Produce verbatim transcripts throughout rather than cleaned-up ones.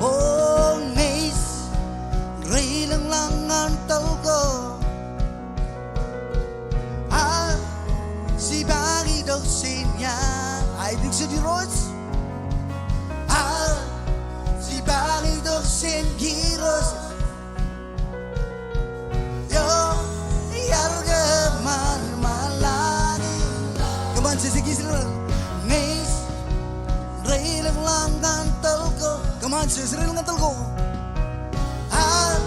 O ñe ij reilōñḷọk ñan tōl ko, ak jipañ itok jān iaan, ak itok jān Irooj, ak jipañ itok jān Irooj. Eo, iar kōṃanṃan lañ. Kōṃṃan jeje kiiō ilo ñe ij reilōñḷọk ñan tōl ko. Kōṃṃan jeje reilōñ ñan tōl ko. Ak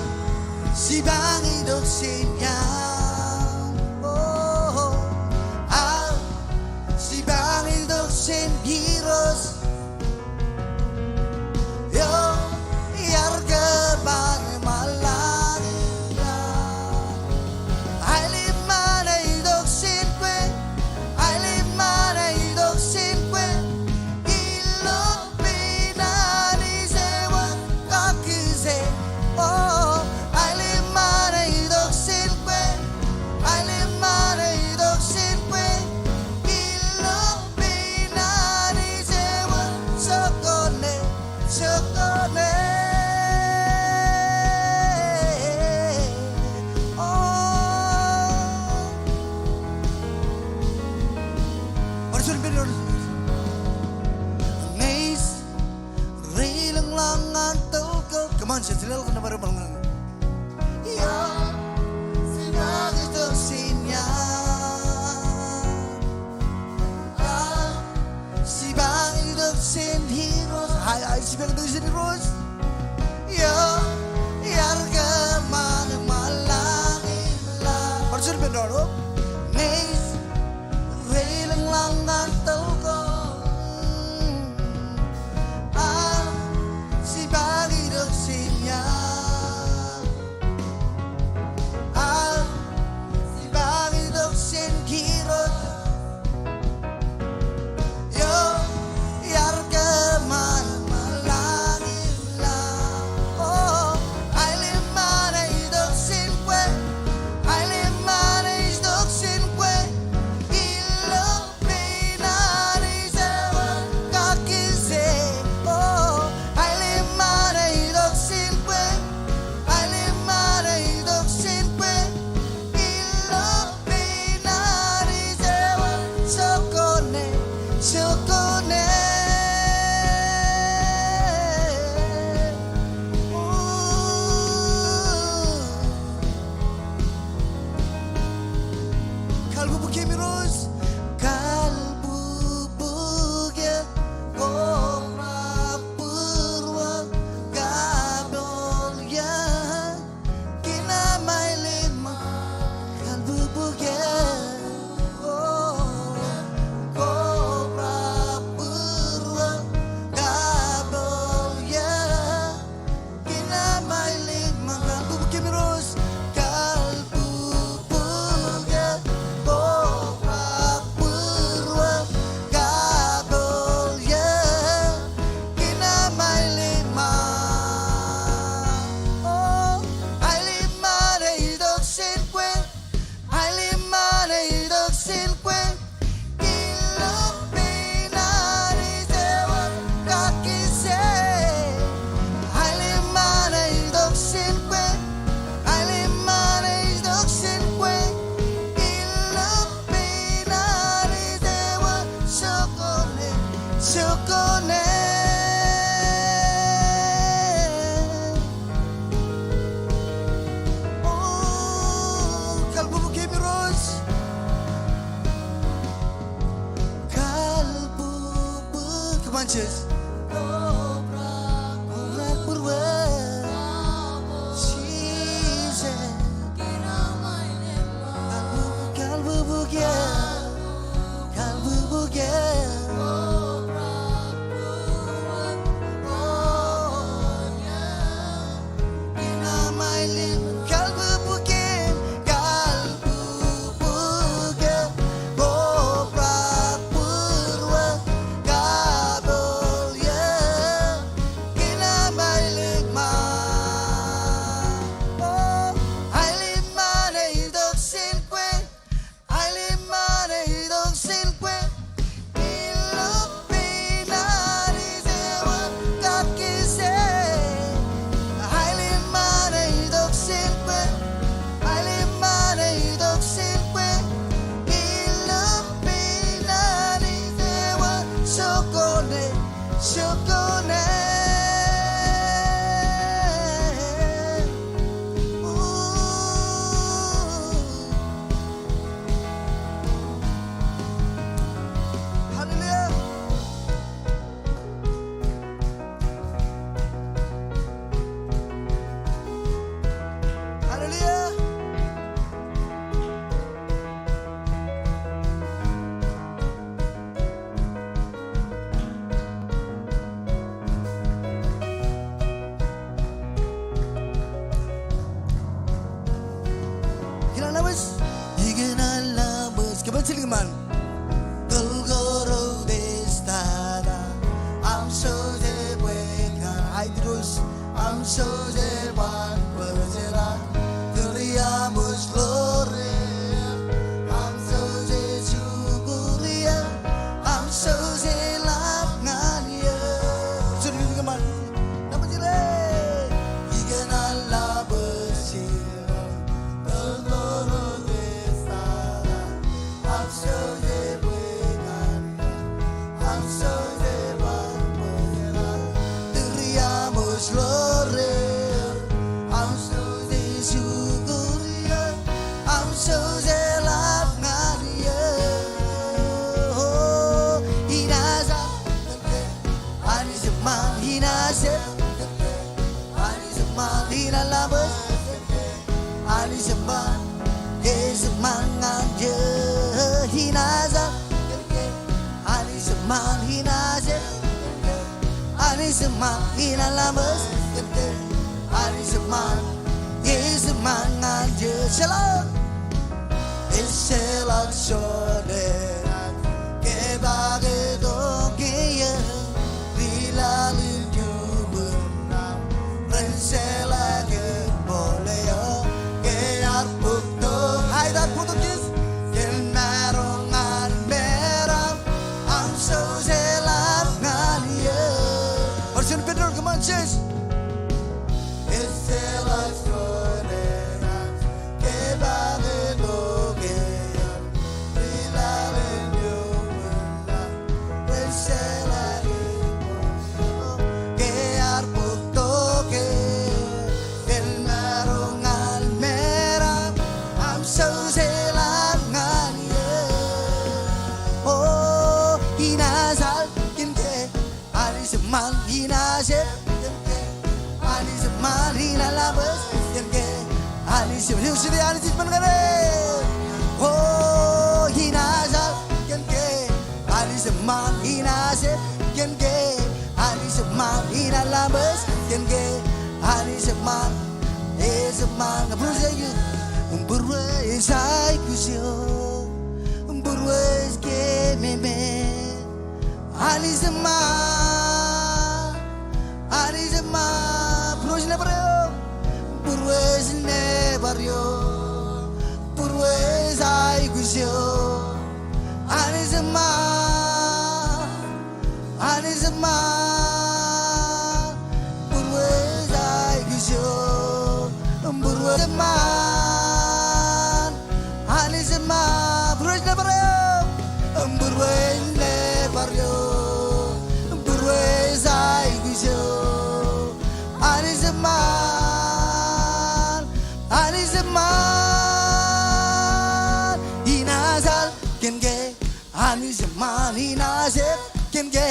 jipañ itok jān iaan. O, ak jipañ itok jān Irooj. Eo, iar kōṃanṃan lañ. Aelōñ ṃaan ej itok jān kwe. Aelōñ ṃaan ej itok jān kwe. Ilo peiṇaṇ ije wōt kake ije. O, aelōñ ṃaan ej itok jān kwe. Aelōñ ṃaan ej itok jān kwe. Ilo peiṇaṇ ije wōt, jokone, jokone. O. Bar juon ippān eo. Ñe ij reilōñḷọk ñan tōl ko. Kōṃṃan jeje reilōñ ñan tōl ko. Eo, jipañ itok jān iaan. Ak jipañ itok jān Irooj. Ak, ak jipañ itok jān Irooj. Eo, iar kōṃanṃan lañ. Bar juon ippān eo. Ñe ij reilōñḷọk ñan tōl ko. Ak jipañ itok jān iaan. Ak jipañ itok jān Irooj. Eo, iar kōṃanṃan lañ. O, aelōñ ṃaan Tōl ko ro testata, aṃ soje bwe ñan Aidiḷọk, aṃ soje ban bōjrak, tūriaṃōj ḷoor eō, aṃ soje jukūria, aṃ soje ḷap ñan eō. Jukūr kōṃṃan. Nōṃba jilō. Ikōṇaan ḷap eo ej Anij eṃṃan, inaaj ep. Anij eṃṃan, inaaj laṃōj. Anij eṃṃan, ej eṃṃan ñan eō, inaaj ep. Anij eṃṃan, inaaj ep. Anij eṃṃan, inaaj laṃōj. Anij eṃṃan, ej eṃṃan ñan eō. Jeḷā. Ejjeḷọk jota ke ba ke tok ke eō, ri laḷ in jukun aṃ, ren jeḷā ke bōle eō, ke ear bōktok, ear bōktok kōj, kōn maroñ ñan meram, aṃ soje ḷap ñan eō. Bar juon pād doon, come on, church. Ejjeḷọk jota Anij eṃṃan, inaaj ep kōn ke. Anij eṃṃan, inaaj laṃōj kōn ke. Anij eṃ-, Anij eṃṃan kōn ke. O, inaaj ep kōn ke. Anij eṃṃan, inaaj ep kōn ke. Anij eṃṃan, inaaj laṃōj kōn ke. Anij eṃṃan, ej eṃṃan. Būruōj aikuj. Būruōj aikuj eo. Būruōj kememej. Anij eṃṃan, Anij eṃṃan, būruōj nōbar eo, būruōj nōbar eo, būruōj aikuj eo, Anij eṃṃan, Anij eṃṃan, būruōj aikuj eo, būruōj eṃṃan, Anij eṃṃan, būruōj nōbar eo. Būruōj nōbar eo. Būruōj aikuj eo. Anij eṃṃan, Anij eṃṃan, inaaj al kōn ke. Anij eṃṃan, inaaj ep kōn ke.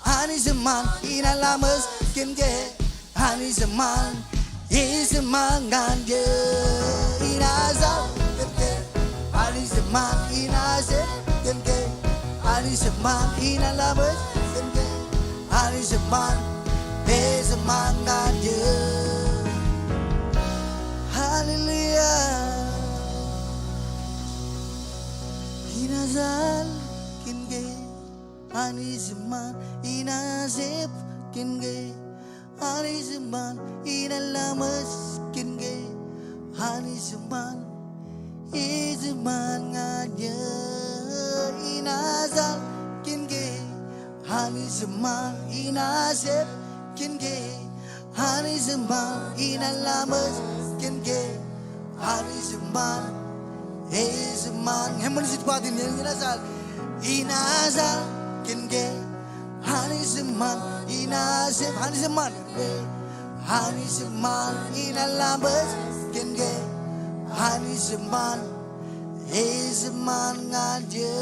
Anij eṃṃan, inaaj laṃōj kōn ke. Anij eṃṃan, ej eṃṃan ñan eō, inaaj al kōn ke. Anij eṃṃan, inaaj ep kōn ke. Anij eṃṃan, inaaj laṃōj kōn ke. Anij eṃṃan, ej eṃṃan ñan eō. Hallelujah. Inaaj al kōn ke. Anij eṃṃan, inaaj ep kōn ke. Anij eṃṃan, inaaj laṃōj kōn ke. Anij eṃṃan, ej eṃṃan ñan eō, inaaj al kōn ke. Anij eṃṃan, inaaj ep kōn ke. Anij eṃṃan, inaaj laṃōj kōn ke. Anij eṃṃan, ej eṃṃan. Eṃṃan ej ba in, inaaj al, inaaj al kōn ke. Anij eṃṃan, inaaj ep, Anij eṃṃan. Anij eṃṃan, inaaj laṃōj kōn ke. Anij eṃṃan, ej eṃṃan ñan eō.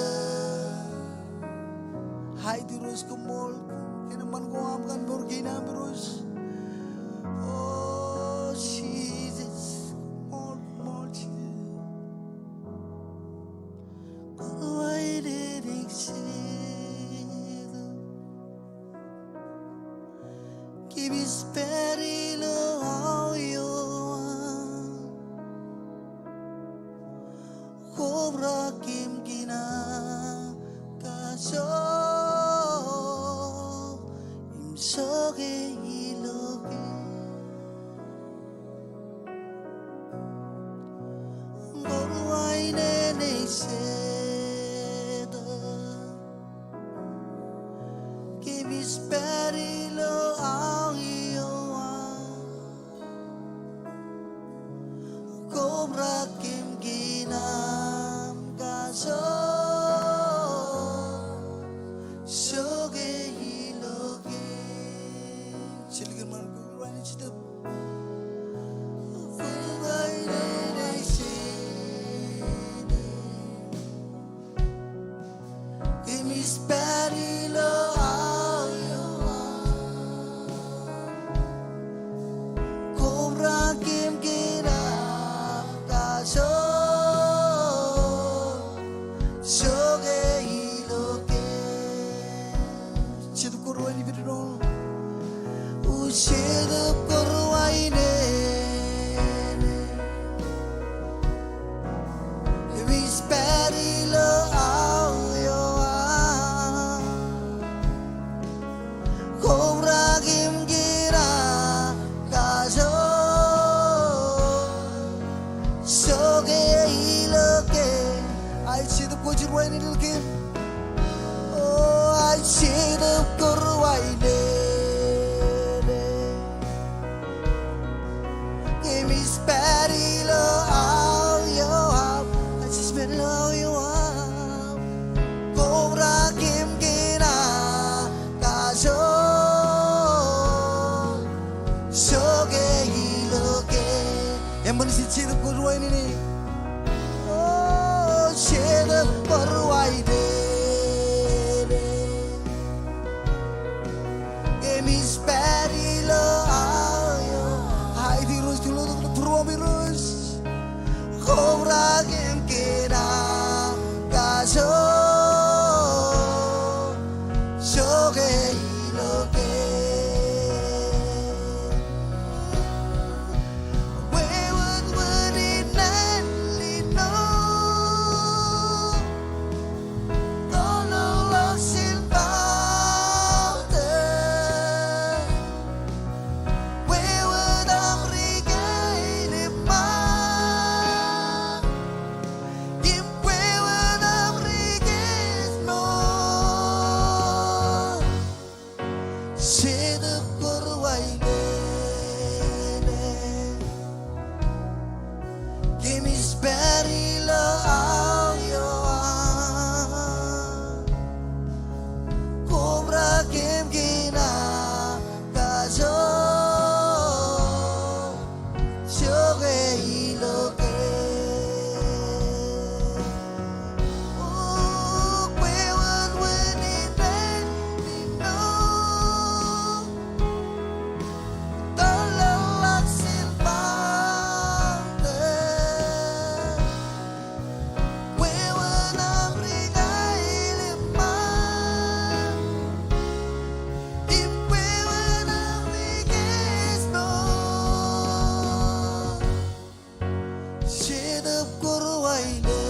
Hai Irooj, koṃṃool kōn eṃṃan ko aṃ kōn mour kein aṃ Irooj. O Jisōs, koṃṃool, koṃṃool Jisōs. Kwōj aelōñ jet kōmij pād ilo aō ioon. Kobrak im kōṇaan ke ilo ke. Kōrā ine ṇe Setan. Kōmij pād ilo aō iowa. Kobrak im kōṇaan kajoor. Joke ilo ke. Jilkinḷọk kōrā ine Setan. Kōmij pād ilo aō iowa. Kobrak im kōṇaan kajoor. Joke ilo ke. Jetōb kōrā ine Peter. O Jetōb kōrā ine. Kōmij pād ilo aō iowa. Kobrak im kōṇaan kajoor. Joke ilo ke. Ae Jetōb kwōj ruwainene ilo ke. O ae Jetōb kōrā ine. Kōmij pād ilo aō iowa. Kōmij pād ilo aō iowa. Kobrak im kōṇaan kajoor. Joke ilo ke. Eṃṃan ej Jetōb kōrā ine. O Jetōb kōrā ine. Kōmij pād ilo aō iowa. Ae Irooj, tūlotōk ilo būruōṃ Irooj. Kobrak im kōṇaan kajoor. Joke ilo ke. Wewōt wūnin āinwōt ilo. Tōl ḷọk ḷọk ijin bōktok. Wewōt aṃ ri kailōk ṃaan. Im wewōt aṃ ri kōjmour. Jetōb kōrā ine. Kōmij pād ilo aō iowa. Kobrak im kōṇaan kajoor. Joke ilo ke. O wewōt wūnin āinwōt ilo. Tōl ḷọk ḷọk ijin bōktok. Wewōt aṃ ri kailōk ṃaan. Im wewōt aṃ ri kōjmour. Jetōb kōrā ine.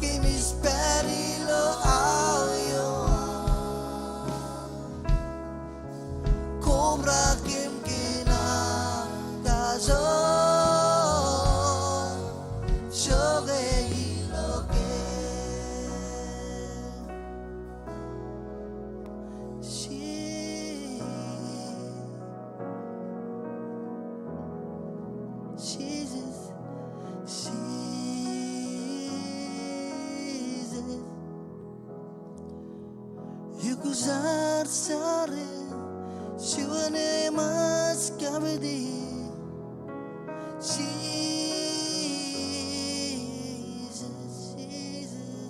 Kōmij pād ilo aō iowa. Kobrak im kōṇaan kajoor. Joke ilo ke. Jesus, Jesus, Jesus. Eok ujaar jare, juon eṃōj kapiti. Jesus, Jesus, Jesus,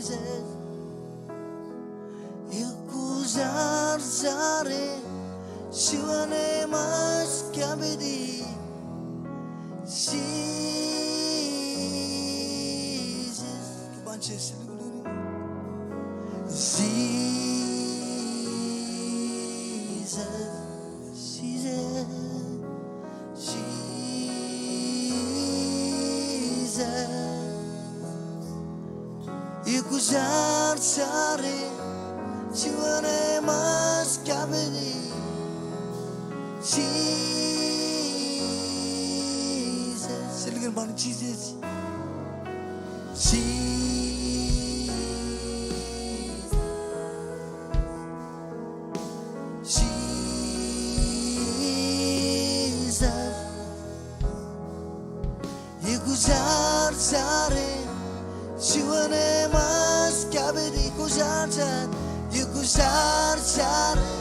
Jesus. Eok ujaar jare, juon eṃōj kapiti. Jesus. Come on, Jesus. Jesus. Jar jare, juon eṃōj kapiti. Jisōs. Jilkinḷọk ñan Jisōs. Jisōs. Jisōs. Iku jar jare, juon eṃōj kapiti. Iku jar jar, iku jar jare,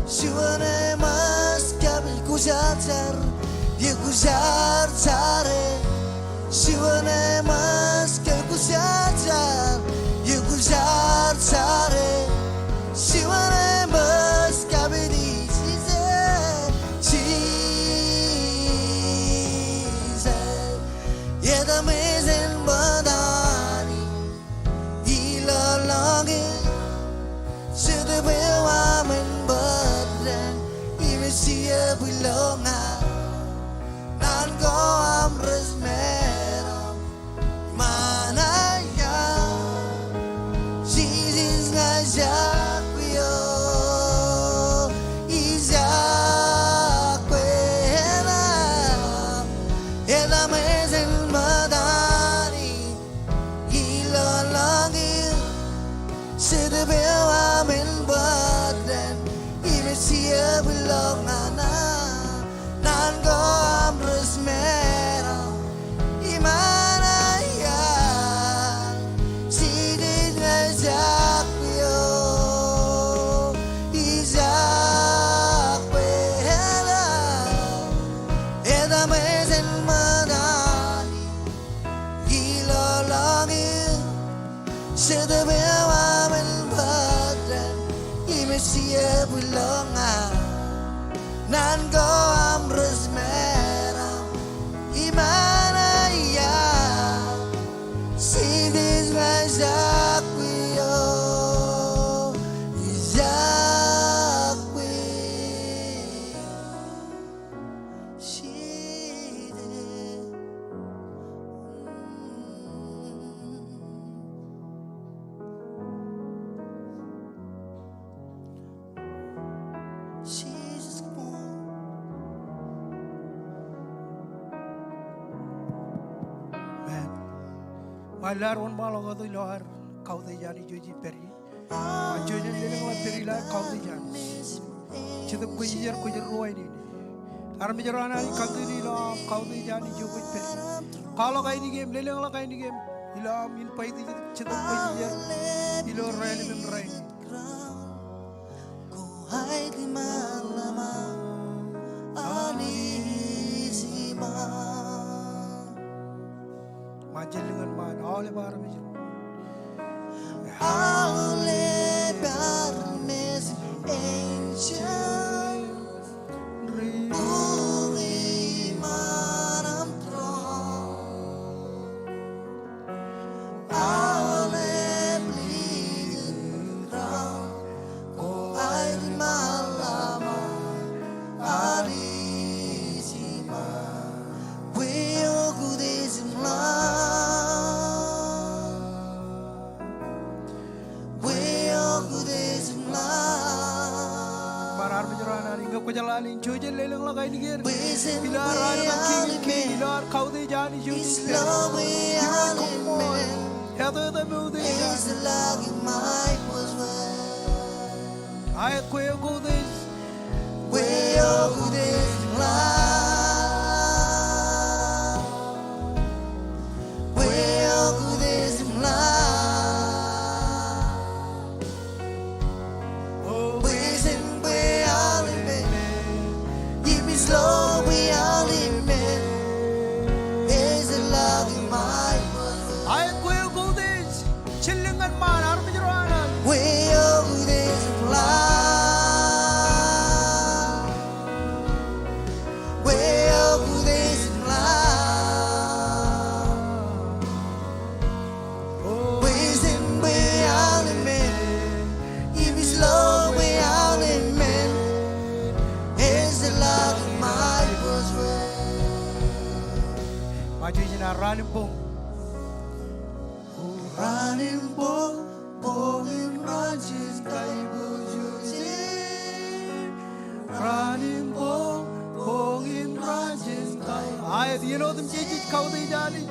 juon eṃōj kapiti. Iku jar jar, iku jar jare, juon eṃōj kapiti. Iku jar jar, iku jar jare, juon eṃōj kapiti. Jisōs. Jisōs. Etaṃ ej en bōtaab ilo ḷọk eō, Jetōb eo aṃ en bōtōn, im ej jepwilọk ña, naan ko aṃ rej meram. Iṃaan eo, Jisōs, ña ij jab kwe eok, ij jab kwe eok. Etaṃ ej en bōtaab ilo ḷọk eō, Jetōb eo aṃ en bōtōn, im ej jepwilọk ña, naan ko aṃ rej meram. Iṃaan eo, Jisōs, ña ij jab kwe eok, ij jab kwe eok. Etaṃ ej en bōtaab ilo ḷọk eō, Jetōb eo aṃ en bōtōn, im ej jepwilọk ña, naan ko aṃ rej meram. Iṃaan eo, Jisōs, ña ij jab kwe eok, ij jab kwe eok. Amen. Ṃae, ilo ad wōnṃaanḷọk wōt ilo ad kautiej Anij eo ej pād ie. Ṃae, jej lelōñḷọk pād ilo ad kautiej Anij. Jetōb Kwōjarjar, kwōjarjar ruwainene. Armej ro an Anij, continue ilo aṃ kautiej Anij eo kwōj pād ie. Kwaḷọk ainikien, lelōñḷọk ainikien ilo aṃ invite Jetōb Kwōjarjar ilo raelep im rainin. Ṃae, jen lōñ ñan ṃae, aolep armej. Aolep armej, angel, bukwi ṃaan aṃ throne. Aolep leading crowd, ko aer im aḷap ṃaan, Anij iṃaan. Bwe eok utiej im ḷak. Bwe eok utiej im ḷak. Ṃae, armej ro an Anij, ñe kwōjeḷā alen, jouj im lelōñḷọk ainikien ilo ad raan eo kiiō im kein, ilo ad kautiej Anij eo ej pād ie. Irooj koṃṃool. Etetal im utiej. Aet kwe eok utiej. Kwe eok utiej im ḷak. Kwe eok utiej im ḷak. Bwe jen bwe aolep men, im ij lo bwe aolep men ej ḷak im aiboojoj. Aet kwe eok utiej. Jen lōñ ñan ṃaan, armej ro an Anij. Kwe eok utiej im ḷak. Kwe eok utiej im ḷak. Bwe jen bwe aolep men, im ij lo bwe aolep men ej ḷak im aiboojoj. Ṃae, jouj im raan im boñ. Aet, iien otemjej ej kautiej Anij.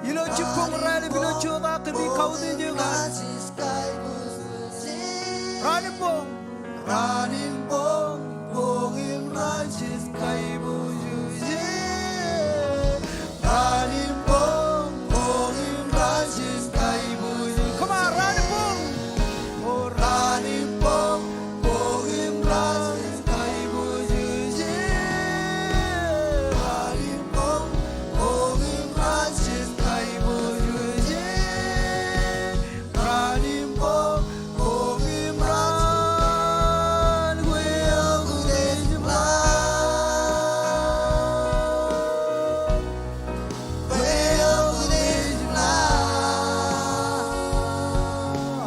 Ilo jibboñ raelep ilo jota kōmij kautiej eok. Raan im boñ. Raan im boñ, boñ im raan jej kaiboojoj. Raan im boñ, boñ im raan jej kaiboojoj. Come on, raan im boñ. O raan im boñ, boñ im raan jej kaiboojoj. Raan im boñ, boñ im raan jej kaiboojoj. Raan im boñ, boñ im raan, kwe eok Irooj im ḷak. Kwe eok Irooj im ḷak.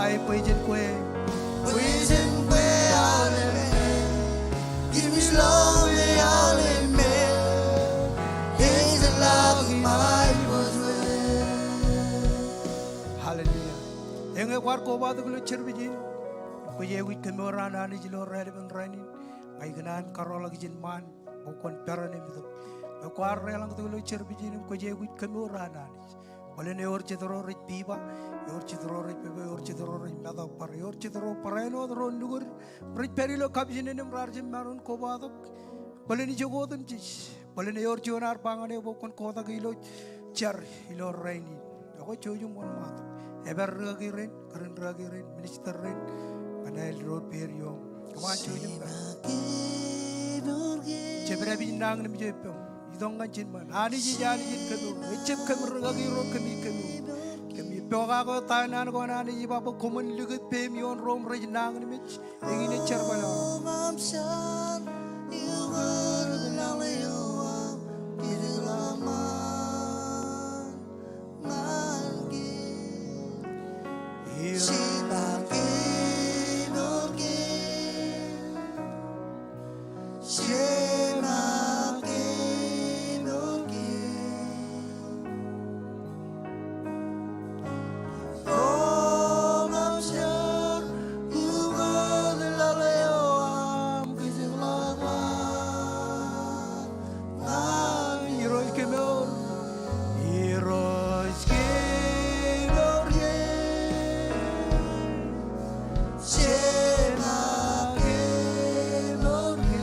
Aet, bwe jen kwe. Bwe jen kwe aolep men. Im ilo me aolep men. Ej ḷak im aiboojoj. Hallelujah. Eñe kwaar kobatok ilo service in. Kwōj aikuj kemour an Anij ilo raelepen rainin. Ña ikōṇaan kōrọọl ijin ṃaan bwe kwōn peran im itok. Ñe kwaar deḷọñtok ilo service in im kwōj aikuj kemour an Anij. Bōlen ewōr jet ro rej pipa, ewōr jet ro rej pepe, ewōr jet ro rej metob bar, ewōr jet ro barāinwōt ro nukūd rej pād ilo kapijinen im raar jab maroñ kobatok. Bōlen ijoko otemjej. Bōlen ewōr juon ear ba ñan eok bwe kwōn kotak ilo jar ilo rainin. Ekwe jouj im wōnṃaantok. Epād rikaki rein, kōrā in rikaki rein, minister rein, kōn aer ro pād ioṃ. Kōṃṃan jouj im pād. Jepdepij nañinmej eo ippām. Itok ñan ijin ṃaan. Anij ej Anij in kemour. Ejab kōm rikaki ro kōmij kemour. Kōmij pokake ta eo naan ko an Anij ej ba bwe koṃwin likūt peiṃ ioon ro im rej nañinmej. Eñin ej jerbal eo aṃ. Irooj kemour. Irooj kemour ke. Jema kemour ke.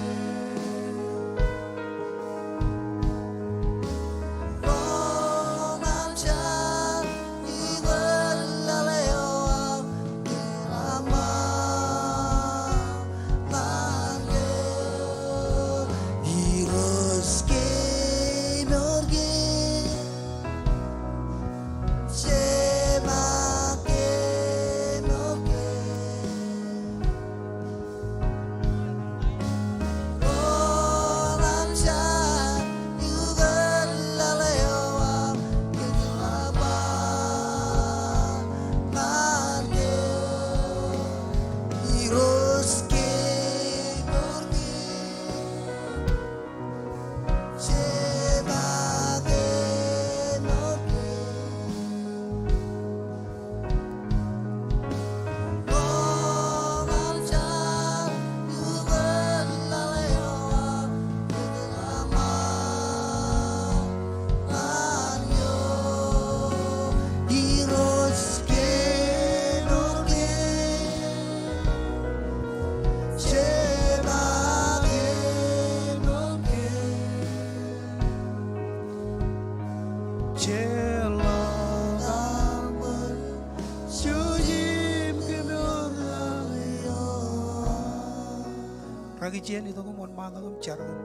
Rikaki jān itok im wōnṃaantok im jar kōn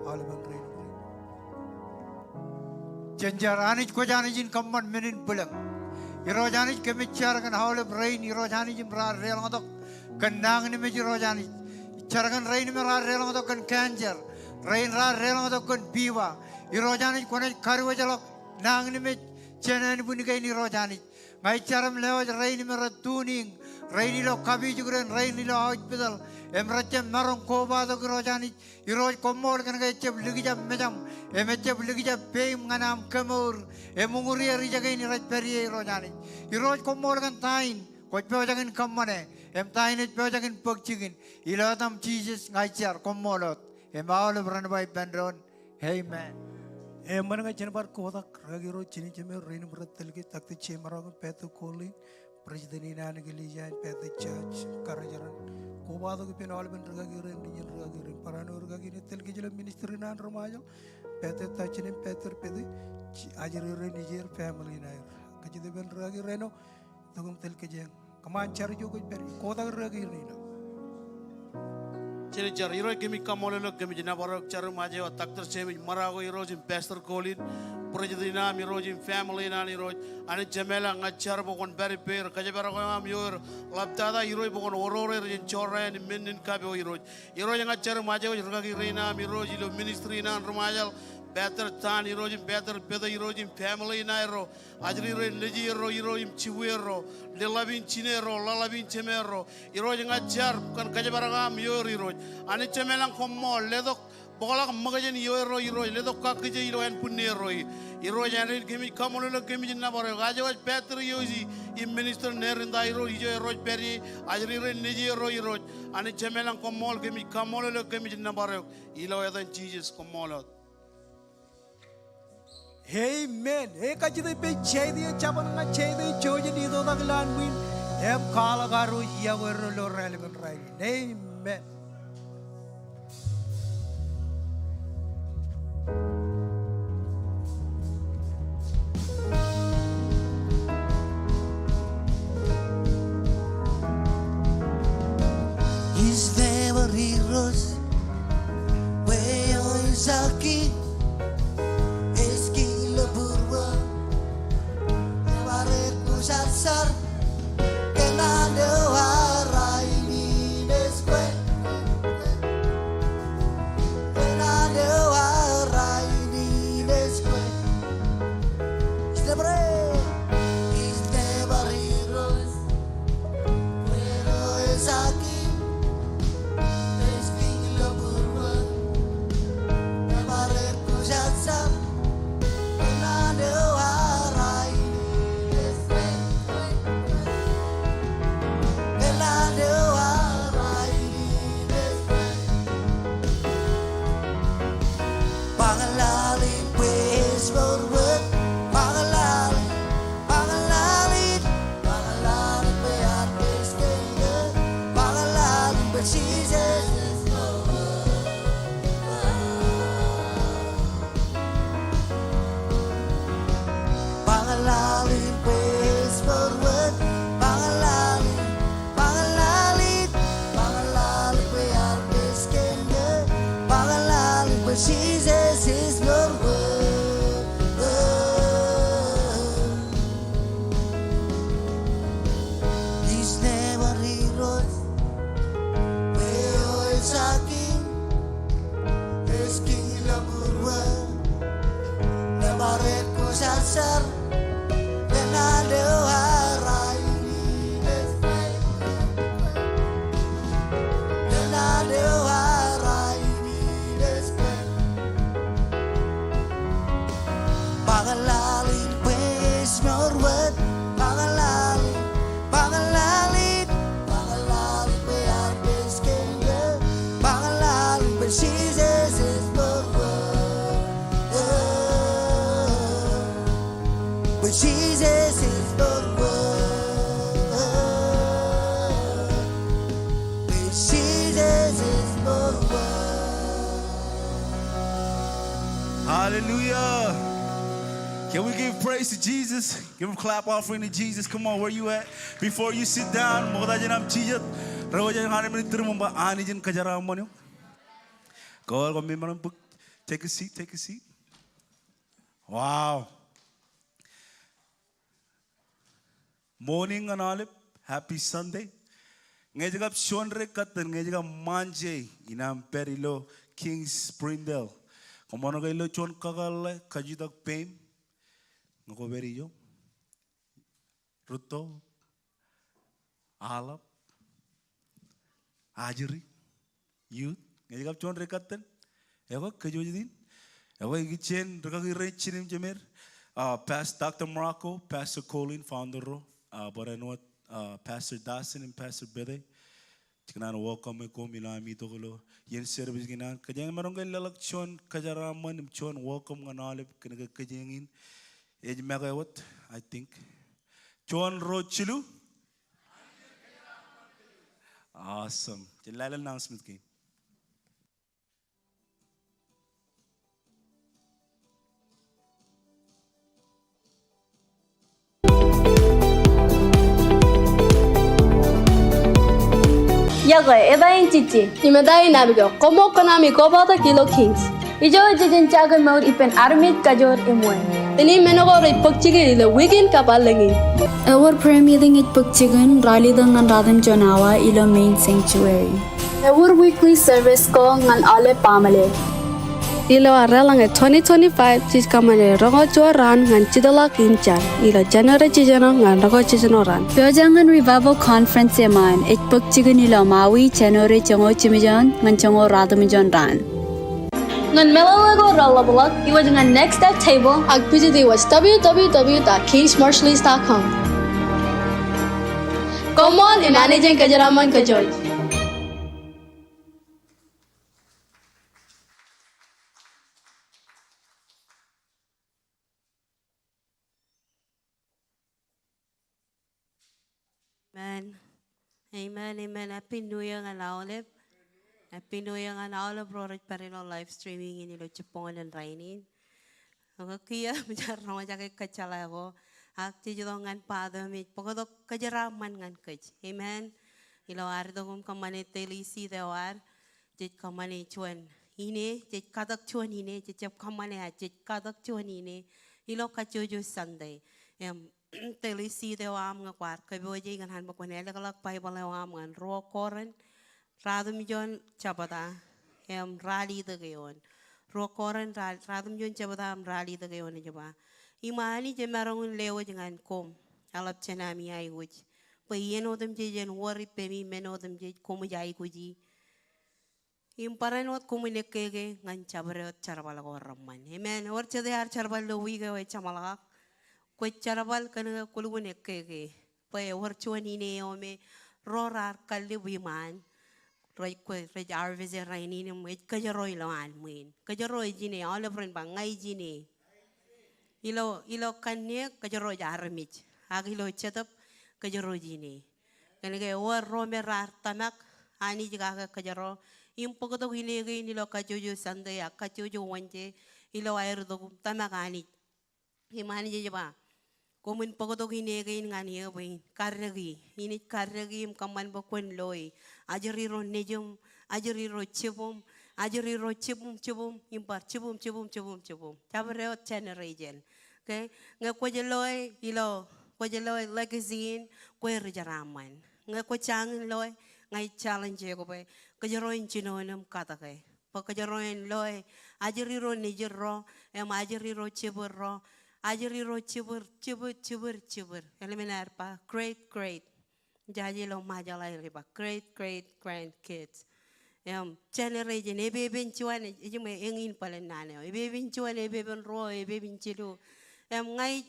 aolepen rein. Jen jar. Anij, kwōj Anij in kōṃṃan men in bwilōñ. Irooj Anij, kōmij jar kōn aolep rein, Irooj Anij, im raar deḷọñtok kōn nañinmej, Irooj Anij. Jar kōn rein me raar deḷọñtok kōn cancer, rein raar deḷọñtok kōn pipa. Irooj Anij, kwōnaaj kadiwōjḷọk nañinmej jān ānbwin kein, Irooj Anij. Ña ij jar im lewōj rein me rej tune in, rein ilo kapijukden, rein ilo hospital, im rej jab maroñ kobatok Irooj Anij. Irooj koṃṃool kōn ke ejjab likjab mejaṃ, im ejjab likjab peiṃ ñan aṃ kemour, im uñūr er ijoko in rej pād ie Irooj Anij. Irooj koṃṃool kōn ta in kwōj pojak in kōṃṃane, im ta in ej pojak in bōk jikin. Ilo etaṃ Jisōs ña ij jar, koṃṃool wōt. Im aolep ren ba ippān doon, amen. Eṃṃan, ña jen bar kotak. Rikaki Irooj, jinōn Jemem rein im rej tōl kōj, Doctor Jemem Maroñ, Pastor Colin, President in an eklejia in, Pastor Judge, karijeran. Kobatok ippān aolepen rikaki rein, rijin rikaki rein. Barāinwōt rikaki in ej tōl kōj ilo ministry in an ri Ṃajeḷ, Pastor Dustin im Pastor Betty, ajri rein, ijin family in aer. Kajjitōk ippān rikaki rein eo, itok im tōl kōj eñ. Kōṃṃan jar ijo kwōj pād ie. Kotak rikaki rein eo. Jen jar. Irooj, kōmij kaṃṃoolol eok, kōmij nōbar eok, jar im ajri eo Doctor Jemem Maroñ Irooj im Pastor Colin, President in an Irooj im family in an Irooj. Anij Jemem ilañ, ña ij jar bwe kwōn pād ippāer, kōjparok eo aṃ ioer, ḷaptata Irooj bwe kwōn oror er jān jorrāān im men in kapo Irooj. Irooj, ña ij jar im ajri eo rikaki rein aṃ Irooj ilo ministry in an ri Ṃajeḷ, Pastor Tan Irooj im Pastor Peter Irooj im family in aerro, ajri rein, nejierro Irooj im jibwierro, leḷḷap in jinierro, ḷaḷḷap in jemerro. Irooj, ña ij jar kōn kōjparok eo aṃ ioer Irooj. Anij Jemem ilañ, koṃṃool, letok bōkḷọk ṃōkaj in ioerro Irooj, letok kakkije ilo ānbwinneerro. Irooj, āindein kōmij kaṃṃoolol eok, kōmij nōbar eok, ajri eo Pastor Yosi im Minister Nerinda Irooj, ijo erro ej pād ie, ajri rein, nejierro Irooj. Anij Jemem ilañ, koṃṃool, kōmij kaṃṃoolol eok, kōmij nōbar eok. Ilo etan Jisōs, koṃṃool wōt. Amen. Ekajjitōk ippān Jaitia Jabōn ñan Jaitia Jojen, itoitak ilowaan ṃwiin im kwaḷọk ad iọkwe er ilo raelepen rainin. Amen. His name is Irooj, bwe eo ej King, ej King ilo būruō, ej bar ekwōjarjar, kōn an eo ear ainineej kwe. Kōn an eo ear ainineej kwe. His name is Irooj. Ba ñan lale in bwe ej mour wōt. Ba ñan lale in, ba ñan lale in, ba ñan lale in bwe ear pād kōn eō. Ba ñan lale in bwe Jisōs ej mour wōt. Ba ñan lale in bwe ej mour wōt. Ba ñan lale in, ba ñan lale in, ba ñan lale in bwe ear pād kōn eō. Ba ñan lale in bwe Jisōs ej mour wōt. His name is Irooj. Bwe eo ej King, ej King ilo būruō, ej bar ekwōjarjar, kōn an eo ear ainineej kwe. Kōn an eo ear ainineej kwe. Ba ñan lale in bwe ej mour wōt. Ba ñan lale in, ba ñan lale in, ba ñan lale in bwe ear pād kōn eō. Ba ñan lale in bwe Jisōs ej mour wōt. Bwe Jisōs ej mour wōt. Bwe Jisōs ej mour wōt. Hallelujah. Can we give praise to Jesus? Give a clap offering to Jesus. Come on, where you at? Before you sit down, ṃokta jān aṃ jijet. Ro jān aṃ armej, iturūṃ im ba Anij en kōjeraaṃṃan eok. Go ahead, go ahead, take a seat, take a seat. Wow. Morning ñan aolep. Happy Sunday. Ñe ej kab juon ri kōttan, ñe ej kab Monday, inaaj pād ilo Kings Springdale. Koṃṃool ke ilo juon kakōḷḷe, kajjitōk peiṃ. Ñe kwō pād ijo. Rūtto. aḷap, ajri, youth, ñe ej kab juon ri kōttan. Ekwe kōjwōj in. Ekwe ikijjien rūkaki rein jinen jemed. Uh, Pas-, Doctor Morocco, Pastor Colin, founder ro. Uh, barāinwōt, uh, Pastor Dawson im Pastor Bede. Jej kōṇaan welcome e koṃ ilo ami itok ilo iien service kein an. Kōjeañ maroñ ke leḷọk juon kōjeraaṃṃan im juon welcome ñan aolep kōnke kōjeañ in ej make wōt, I think. Juon, ruo, jilu. Awesome. Jen lale announcement kein. Iọkwe, eta in Jiji. Im eta in Abigail. Koṃṃool kōn ami kobatok ilo Kings. Ijo jej jen jake mour ippān armej, kajoor im wāween. Tenin men ko rej bōk jikin ilo wiik in kab allōñ in. Ewōr prayer meeting ej bōk jikin ralitōk ñan ratimjuon awa ilo main sanctuary. Ewōr weekly service ko ñan aolep baaṃle. Ilo ad deḷọñe twenty twenty-five jej kōṃṃane roñoul juon raan ñan jitḷọk in jar ilo January jiljino ñan roñoul jiljino raan. Pojak ñan Revival Conference eṃṃan ej bōk jikin ilo Maui January joñoul jimjuon ñan joñoul ratimjuon raan. Ñan meḷeḷe ko reḷapḷọk, iwōj ñan Next Step Table ak visit iwōj W W W dot kings marshallese dot com. Koṃṃool im Anij en kōjeraaṃṃan kōjwōj. Amen. Amen, amen. Happy New Year ñan aolep. Happy New Year ñan aolep ro rej pād ilo live streaming in ilo jibboñōn in rainin. Ak kiiō, im jar roñjake kōjjeḷā ko. Ak jej itok ñan bōktok im ej bōktok kōjeraaṃṃan ñan kōj. Amen. Ilo ad itok im kōṃṃane daily seed eo ad. Jej kōṃṃane juon ine, jej katak juon ine, jej jab kōṃṃane ad, jej katak juon ine. Ilo kajjojo Sunday. Im, daily seed eo aṃ ñe kwaar kōpooje ikōṇaan bwe kwōn ālōkḷọk Baibōḷ eo aṃ ñan ruo Korint, ratimjuon jebta, im ralitōk eoon. Ruo Korint ra-, ratimjuon jebta im ralitōk eoon ej ba. Im Anij emaroñ in lewōj ñan koṃ, eḷap jān ami aikuj. Bwe iien otemjej en wōr ippemi, men otemjej koṃij aikuji. Im barāinwōt koṃwin ekkeke ñan jabdewōt jerbal ko reṃṃan. Amen. Ewōr jete ear jerbal ilo wiik eo ej jeṃḷọk. Kwōj jerbal kōnke kwōlukkuun ekkeke. Bwe ewōr juon ine eo me ro raar kallib iṃaan. Rej kwe, rej harvest e rainin im ej kōjro ilowaan ṃwiin. Kōjro ej ine, aolep ren ba ña ij ine. Ilo, ilo kanniōk kōjro ej armej. Ak ilo jetōb kōjro ej ine. Kōnke ewōr ro me raar tōmak Anij kake kōjro. Im bōktok ine kein ilo kajjojo Sunday ak kajjojo Wednesday ilo aer itok im tōmak Anij. Im Anij ej ba, koṃwin bōktok ine kein ñan eō bwe in karreki. In ij karreki im kōṃṃan bwe kwōn loe. Ajri ro nejūṃ, ajri ro jibūṃ, ajri ro jibūṃ, jibūṃ, im bar jibūṃ, jibūṃ, jibūṃ, jibūṃ. Jabdewōt generation. Okay? Ñe kwōj loe ilo, kwōj loe legacy in, kwe ri jeraaṃṃan. Ñe kwō jañin loe, ña ij challenge eok bwe kōjro en jinoin im katōke. Bwe kōjro en loe, ajri ro nejid ro, im ajri ro jibwid ro, ajri ro jibwid, jibwid, jibwid, jibwid. Eḷmen aer ba, great, great. Jaje ilo Ṃajeḷ aer ba, great, great, grandkids. Im, generation, epepen juon, ej ṃōj eñin bōlen naan eo. Epepen juon, epepen ruo, epepen jilu. Im, ña ij,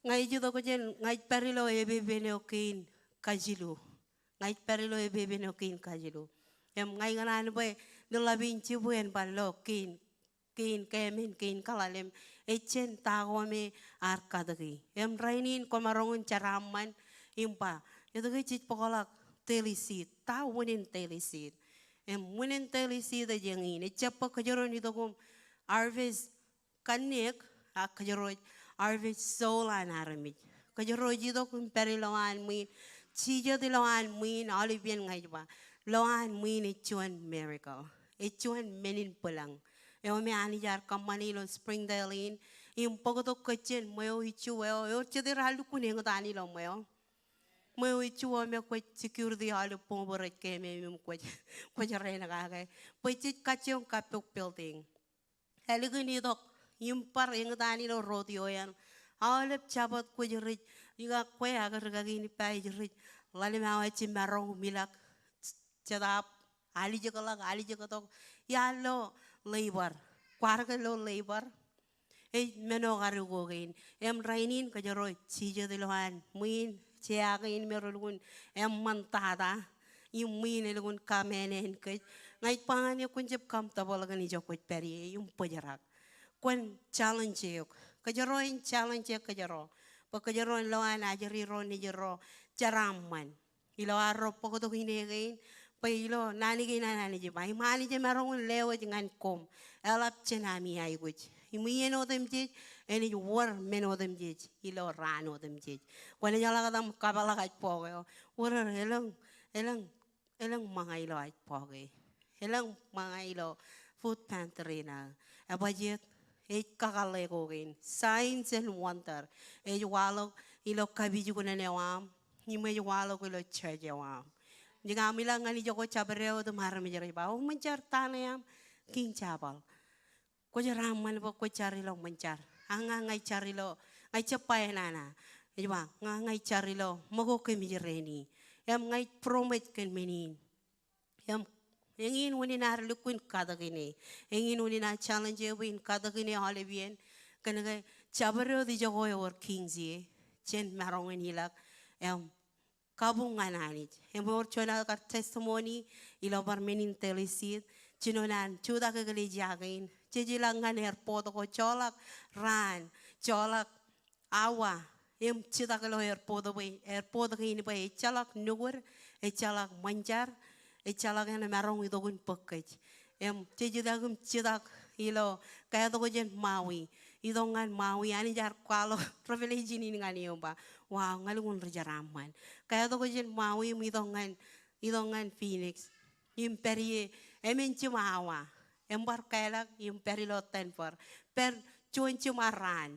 ña ij itok jān, ña ij pād ilo epepen eo kein kajilu. Ña ij pād ilo epepen eo kein kajilu. Im ña ikōṇaan bwe, ḷap in jibwe en bar lo kein, kein keemān, kein kaḷalem, ejjab ta ko me ear katōki. Im rainin kwōmaroñ in jeraaṃṃan, im ba, etke jej bōkḷọk daily seed, ta unin daily seed. Im unin daily seed ej eñin, ejjab bwe kōjro en itok im harvest kanniōk, ak kōjro ej harvest soul an armej. Kōjro ej itok im pād ilowaan ṃwiin, jijet ilowaan ṃwiin, aolepān ña ij ba, ilowaan ṃwiin ej juon miracle. Ej juon men in bwilōñ. Eo me Anij ear kōṃṃane ilo Springdale in, im bōktok kōjjien ṃweo iju eo, ewōr jete raar lukkuun eñtaan ilo ṃweo. Ṃweo iju eo me kwōj security aolep boñ bwe rej keemem im kwōj, kwōj rein kake. Bwe jej kajjioñ kappok building. Ālikin itok, im bar eñtaan ilo rodeo eṇ. Aolep Jabōt kwōj rej, ikakwe ak rūkaki in ippa ej rej Ḷalem awa jiṃṃaroñ im ilọk, jetaab alijekḷọk, alijektok, iar lo labor. Kwaar ke lo labor? Ej men eo kar ukok kein. Im rainin kōjro jijet ilowaan ṃwiin, jea kein me relukkuun eṃṃan tata. Im ṃwiin elukkuun kōṃṃan kōj. Ña ij ba ñan eok kwōn jab comfortable kōn ijo kwōj pād ie im bōjrak. Kwōn challenge eok. Kōjro en challenge e kōjro. Bwe kōjro en lowaan ajri ro nejid ro jeraaṃṃan. Ilo arro bōktok ine kein, bwe ilo naan kein an Anij ej ba, im Anij emaroñ in lewōj ñan koṃ, eḷap jān ami aikuj. Im iien otemjej, enaaj wōr men otemjej ilo raan otemjej. Kwōnaaj ḷak etaṃ kapeḷḷọk aer bọọk eo, wōr elōñ, elōñ, elōñ ṃōñā ilo aer bọọk e. Elōñ ṃōñā ilo food pantry in aō. Ebajjeet, ej kakōḷḷe ko kein. Signs and wonder. Ej waḷọk ilo kapijuknen eo aṃ. Im ej waḷọk ilo church eo aṃ. Jikin aṃ ilọk ñan ijoko jabdewōt im armej rej ba, o ṃōn jar ta ṇe aṃ? Kiiñ Jabal. Kwō jeraaṃṃan bwe kwō jar ilo ṃōn jar. A ña, ña ij jar ilo, ña ij jab ba enana. Ej ba, ña, ña ij jar ilo ṃōko kōmij reni. Im ña ij būroṃōj kōn men in. Im eñin unin ad lukkuun katōk ine. Eñin unin ad challenge eok bwe in katōk ine aolep iien. Kōnke jabdewōt ijoko ewōr Kings ie, jen maroñ in ilọk im kabuñ ñan Anij. Im ewōr juon aō kar testimony ilo bar men in Telisit. Jino naan jutak eklejia kein. Jej ilọk ñan airport ko joḷọk raan, joḷọk awa, im jitak ilo airport bwe, airport kein bwe ejjeḷọk nukud, ejjeḷọk ṃōn jar, ejjeḷọk en maroñ itok in bōk kōj. Im jej itok im jitak ilo, katok jān Maui, itok ñan Maui, Anij ear kwaḷọk revelation in ñan eō im ba, wow, ña lukkuun ri jeraaṃṃan. Katok jān Maui im itok ñan, itok ñan Phoenix. Im pād ie emān jiṃ awa. Im bar kālọk im pād ilo Denver. Pād juon jiṃa raan.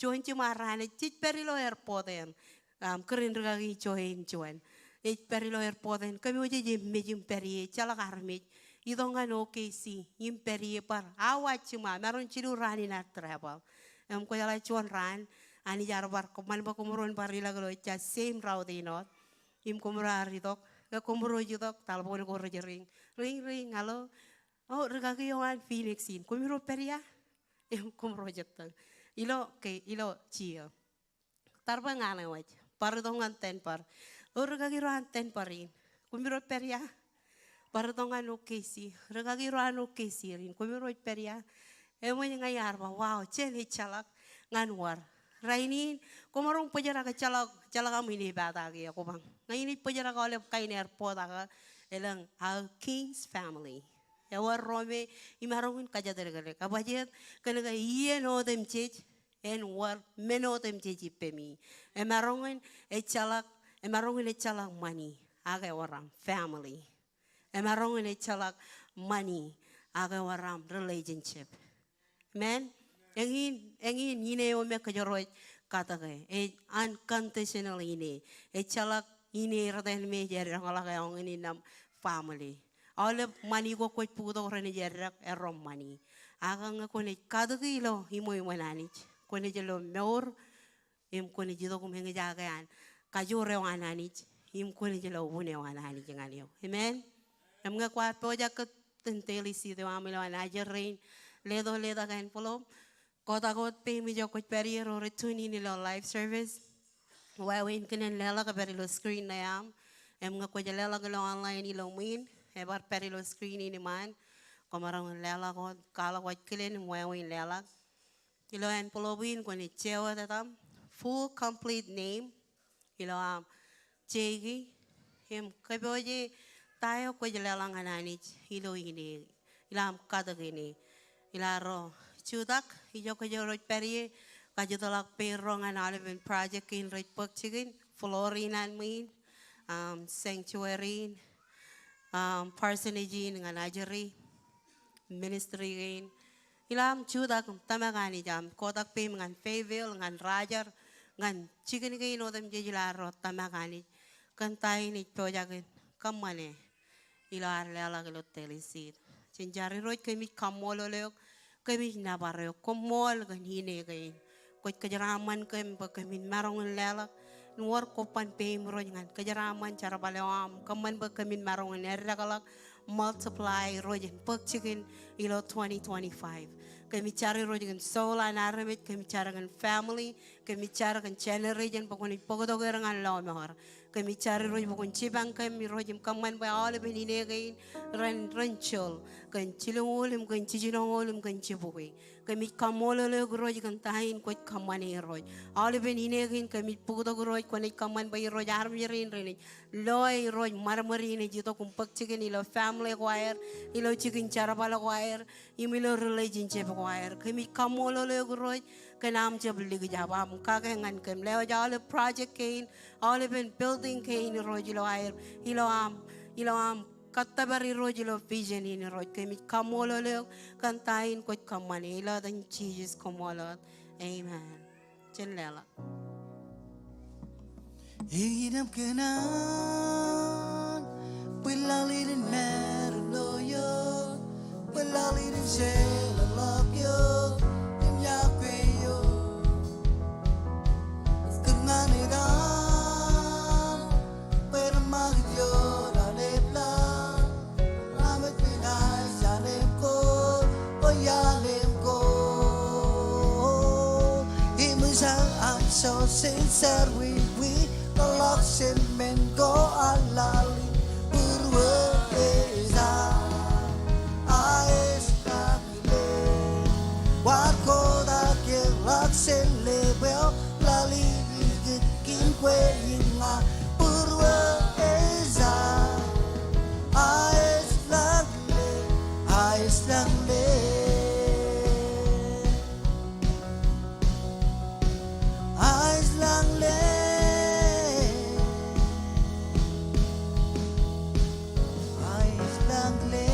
Juon jiṃa raan ej, jej pād ilo airport eṇ. Um, kōrā in rikaki Joe in juon. Ej pād ilo airport eṇ. Kōm eo jej eṃṃej im pād ie, ejjeḷọk armej. Itok ñan O K C im pād ie bar awa jiṃa, maroñ jilu raan in ad travel. Im kwōjeḷā juon raan, Anij ear bar, kōṃṃan bwe kōmro en bar ilọk ilo ejja same route in wōt. Im kōmro ar itok, ke kōmro ej itok, telephone ko rej ring. Ring, ring, hello. O, rikaki eo an Phoenix in. Kōmro pād ia? Im kōmro jitōñ. Ilo, ke, ilo jio. Tarbwe ñan eo ej. Bar itok ñan Denver. O, rikaki ro an Denver in. Kōmro pād ia? Bar itok ñan O K C. Rikaki ro an O K C in. Kōmro ej pād ia? Eṃōj ña iar ba, wow, jen ejjeḷọk ñan wōr. Rainin, koṃaroñ bōjrak ejjeḷọk, ejjeḷọk aṃ inepata ke ekobañ. Ña inaaj bōjrak aolep kain airport ak elōñ aō King's family. Ewōr ro me imaroñ in kōjatdikdik. Ebajjeet, kōnke iien otemjej, en wōr men otemjej ippemi. Emaroñ in ejjeḷọk, emaroñ in ejjeḷọk ṃani, ak ewōr aṃ family. Emaroñ in ejjeḷọk ṃani, ak ewōr aṃ relationship. Amen. Eñin, eñin ine eo me kōjro ej katōke. Ej unconditional ine. Ejjeḷọk ine rot eṇ me ej eddōñḷọk eoon in aṃ family. Aolep ṃani ko kwōj bōktok renaaj eddek erro ṃani. Ak ñe kwōnaaj katōke ilo iṃweo iṃōn Anij, kwōnaaj lo mour, im kwōnaaj itok im eñjake an kajoor eo an Anij, im kwōnaaj lo unin eo an Anij ñan eok. Amen. Im ñe kwaar pojak ke ten daily seed eo aṃ ilowaan ajri rein, leto letak envelope. Kotak wōt peiṃ ijo kwōj pād ie ro rej tune in ilo live service. Wāween kōn en leḷọk, epād ilo screen ṇe aṃ. Im ñe kwōj leḷọk ilo online ilo ṃwiin, ebar pād ilo screen in iṃaan. Koṃaroñ leḷọk wōt, kwaḷọk wōj kilen im wāween leḷọk. Ilo envelope in kwōnaaj je wōt etaṃ full complete name, ilo aṃ jeiki, im kōpooje ta eo kwōj leḷọk ñan Anij ilo ine, ilo aṃ katōk ine. Ilo arro jutak, ijo kōjro ej pād ie, kajjitōḷọk peid ro ñan aolepen project kein rej bōk jikin, floor in an ṃwiin, um, sanctuary in, um, parsonage in ñan ajri, ministry kein. Ilo aṃ jutak im tōmak Anij, aṃ kotak peiṃ ñan Fayetteville, ñan Rogers, ñan jikin kein otemjej ilo arro tōmak Anij. Kōn ta in ej pojak in kōṃṃane ilo ad leḷọk ilo daily seed. Jen jar. Irooj, kōmij kaṃṃoolol eok, kōmij nōbar eok, koṃṃool kōn ine kein. Kwōj kōjeraaṃṃan kōm bwe kōmin maroñ in leḷọk wōr kobban peim Irooj ñan kōjeraaṃṃan jerbal eo aṃ. Kōṃṃan bwe kōmin maroñ in eddekḷọk, multiply Irooj in bōk jikin ilo twenty twenty-five. Kōmij jar Irooj kōn soul an armej, kōmij jar kōn family, kōmij jar kōn generation bwe kwōnaaj bōktok er ñan lọmọọr. Kōmij jar Irooj bwe kwōn jipañ kōm Irooj im kōṃṃan bwe aolepen ine kein ren, ren jol kōn jilñuul im kōn jijilñuul im kōn jibukwi. Kōmij kaṃṃoolol eok Irooj kōn ta in kwōj kōṃṃane Irooj. Aolepen ine kein kōmij bōktok Irooj kwōnaaj kōṃṃan bwe Irooj armej rein renaaj loe Irooj ṃadṃōd in ej itok im bōk jikin ilo family ko aer, ilo jikin jerbal ko aer, im ilo relationship ko aer. Kōmij kaṃṃoolol eok Irooj kōn aṃ jab likjab, aṃ kake ñan kōm. Lewōj aolep project kein, aolepen building kein Irooj ilo aer, ilo aṃ, ilo aṃ kōttōpar Irooj ilo vision in Irooj. Kōmij kaṃṃoolol eok kōn ta in kwōj kōṃṃane, ilo etan Jisōs koṃṃool wōt. Amen. Jen leḷọk. Innām kōṇaan, bwe laḷ in maroñ ilo eok, bwe laḷ in jeḷāḷọk eok im iakwe eok. Kōn ñan etan, bwe ren ṃakūt ioon aolep laḷ. Amet men aes alem ko, o ialem ko. Im ejja an so sen sarwiwi, ḷọk sen men ko alali, būruo ejja aes lañ. War ko ta ke ḷak se le bwe o lali ikit kin kwe iña būruo ejja. Aes lañ le, aes lañ le. Aes lañ le. Aes lañ le.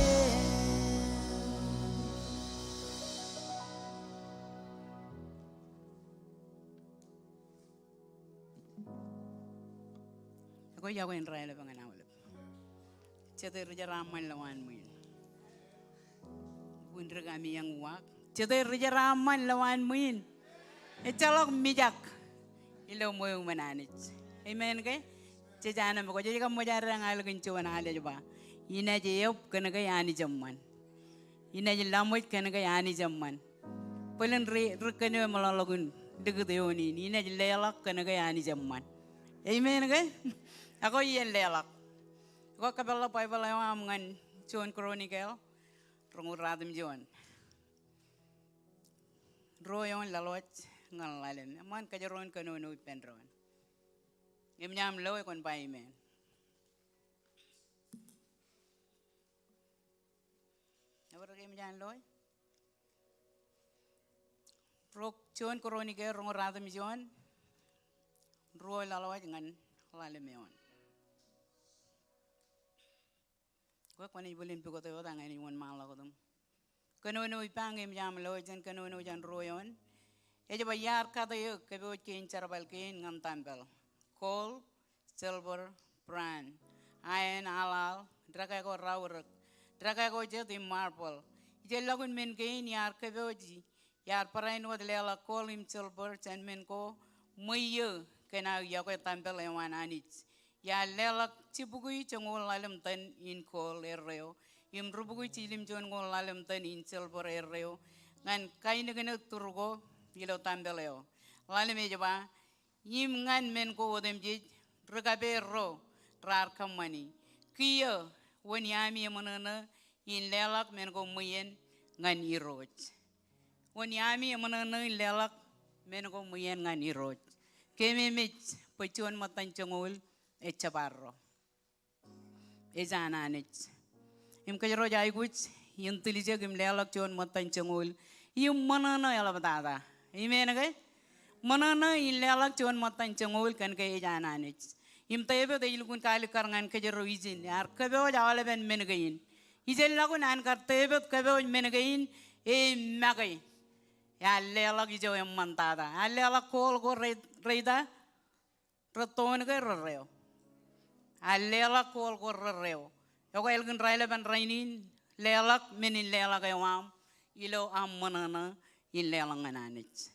Ekwe, iọkwe in raelep ñan aolep. Jete ri jeraaṃṃan lowaan ṃwiin? Wūn ri kami eñ uwaak. Jete ri jeraaṃṃan lowaan ṃwiin? Ejjeḷọk mijak ilo ṃweo iṃōn Anij. Amen ke? Jej anemkwōj, jej kaṃṃoolol Anij ñan ālikin juon al ej ba, inaaj eop kōnke Anij eṃṃan. Inaaj laṃōj kōnke Anij eṃṃan. Bōlen ri, ri kōn eo eṃōḷọk in likūt eoon in, inaaj leḷọk kōnke Anij eṃṃan. Amen ke? Ak iien leḷọk. Ekwe, kōpeḷḷọk Baibōḷ eo aṃ ñan Juon Kronikel roñoul ratimjuon, ruo eoon ḷọk ñan ḷalem. Eṃṃan kōjro en kōnono ippān doon. Im ñan loe kwōn ba amen. Ewōr rej emōj an loe? Ruo, Juon Kronikel roñoul ratimjuon, ruo ḷọk ñan ḷalem eoon. Ekwe, kwōnaaj bōlen pukot eo wōt ak ña ij wōnṃaanḷọk wōt im kōnono ippa ñe emōj aṃ loe. Jen kōnono jān ruo eoon. Ej ba, iar kate eō kōpooj kein jerbal kein ñan tempel, gold, silver, bronze, iron, alal, dekā ko raorōk, dekā ko jet im marble. Ijellọkun men kein iar kōpooji, iar barāinwōt leḷọk gold im silver jān men ko ṃweiō kōn aō iọkwe tempel eo an Anij. Iar leḷọk jibukwi joñoul ḷalem tōn in gold erreo, im rubukwi jiljilimjuon ñoul ḷalem tōn in silver erreo, ñan kainikinōk tur ko ilo tempel eo. Ḷalem ej ba, im ñan men ko otemjej, ri kapeer ro raar kōṃṃani, kiiō wōn iaami eṃōṇōṇō in leḷọk men ko ṃweien ñan Irooj. Wōn iaami eṃōṇōṇō in leḷọk men ko ṃweien ñan Irooj. Kememej bwe juon ṃōttan joñoul ejjab arro. Ej an Anij. Im kōjro ej aikuj in tiljek im leḷọk juon ṃōttan joñoul im ṃōṇōṇō eḷaptata. Amen ke? Ṃōṇōṇō in leḷọk juon ṃōttan joñoul kōn ke ej an Anij. Im Devid ej lukkuun kaalikkar ñan kōjro ijin, ear kōpooj aolepen men kein. Ijellọkun an kar Devid kōpooj men kein, e make. Ear leḷọk ijo eṃṃantata. Ear leḷọk gold ko re, reita, rettoon ke rerreo. Ear leḷọk gold ko rerreo. Ekwe, ālikin raelep in rainin, leḷọk men in leḷọk eo aṃ ilo aṃ ṃōṇōṇō in leḷọk ñan Anij.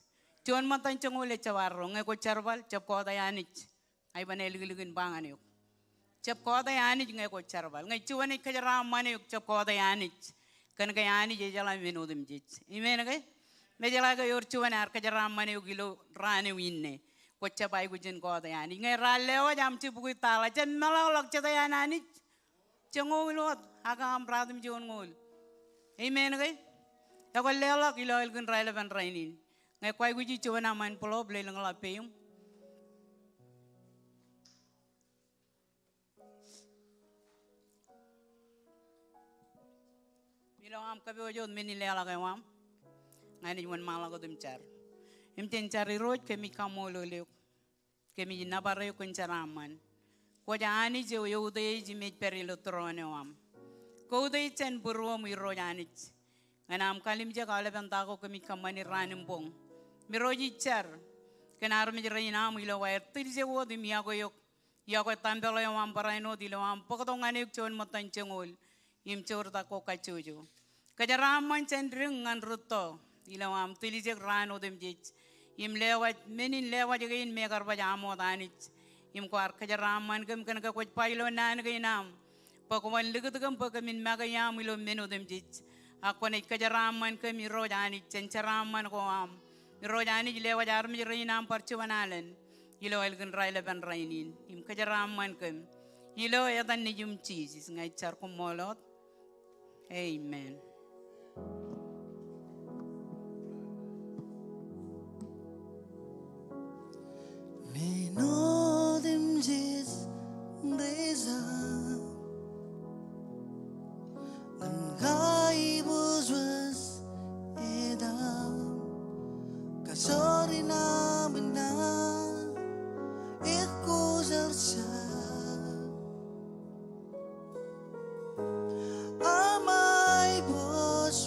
Juon ṃōttan joñoul ejjab arro. Ñe kwōj jerbal, jab kọọte Anij. Ak iban āliklikin ba ñan eok. Jab kọọte Anij ñe kwōj jerbal. Ñe juon ej kōjeraaṃṃan eok, jab kọọte Anij. Kōn ke Anij ejeḷā men otemjej. Amen ke? Im ejeḷā ke ewōr juon ear kōjeraaṃṃan eok ilo raan eo inne, kwōj jab aikuj in kọọte Anij. Ñe raar lewōj aṃ jibukwi taḷa, jen meḷọkḷọk jete an Anij. Joñoul wōt, ak aṃ ratimjuonñoul. Amen ke? Ekwe leḷọk ilo aolepen raelepen rainin. Ñe kwaikuji juon aṃ envelope, lelōñḷọk peiṃ. Ilo aṃ kōpooj wōt men in leḷọk eo aṃ, ña ij wōnṃaanḷọk wōt im jar. Im jen jar. Irooj, kōmij kaṃṃoolol eok. Kōmij nōbar eok kōn jeraaṃṃan. Kwōj Anij eo eutiej im ej pād ilo tūroon eo aṃ. Koutiej jān būruōṃ Irooj Anij. Ñan aṃ kalimjek aolepen ta ko kōmij kōṃṃani raan im boñ. Im Irooj ij jar kōn armej rein aṃ ilo aer tiljek wōt im iọkwe eok. Iọkwe tempel eo aṃ barāinwōt ilo aṃ bōktok ñan eok juon ṃōttan joñoul im joortak ko kajjojo. Kōjeraaṃṃan jān dik ñan rūtto ilo aṃ tiljek raan otemjej. Im lewōj, men in lewōj kein me kar baj aṃ wōt Anij. Im kwaar kōjeraaṃṃan kōm kōn ke kwōj ba ilo naan kein aṃ bwe kwōban likūt kōm bwe kōmin make iaam ilo men otemjej. Ak kwōnaaj kōjeraaṃṃan kōm Irooj Anij jān jeraaṃṃan ko aṃ. Irooj Anij, lewōj armej rein aṃ bar juon alen ilo ālikin raelepen rainin. Im kōjeraaṃṃan kōm ilo etan Nejiṃ Jisōs ña ij jar. Koṃṃool wōt. Amen. Men otemjej rej jaṃ ñan kaibōjwōj etaṃ. Kajoor in aṃ ṇa ekkojar jar. Aṃ aiboojwōj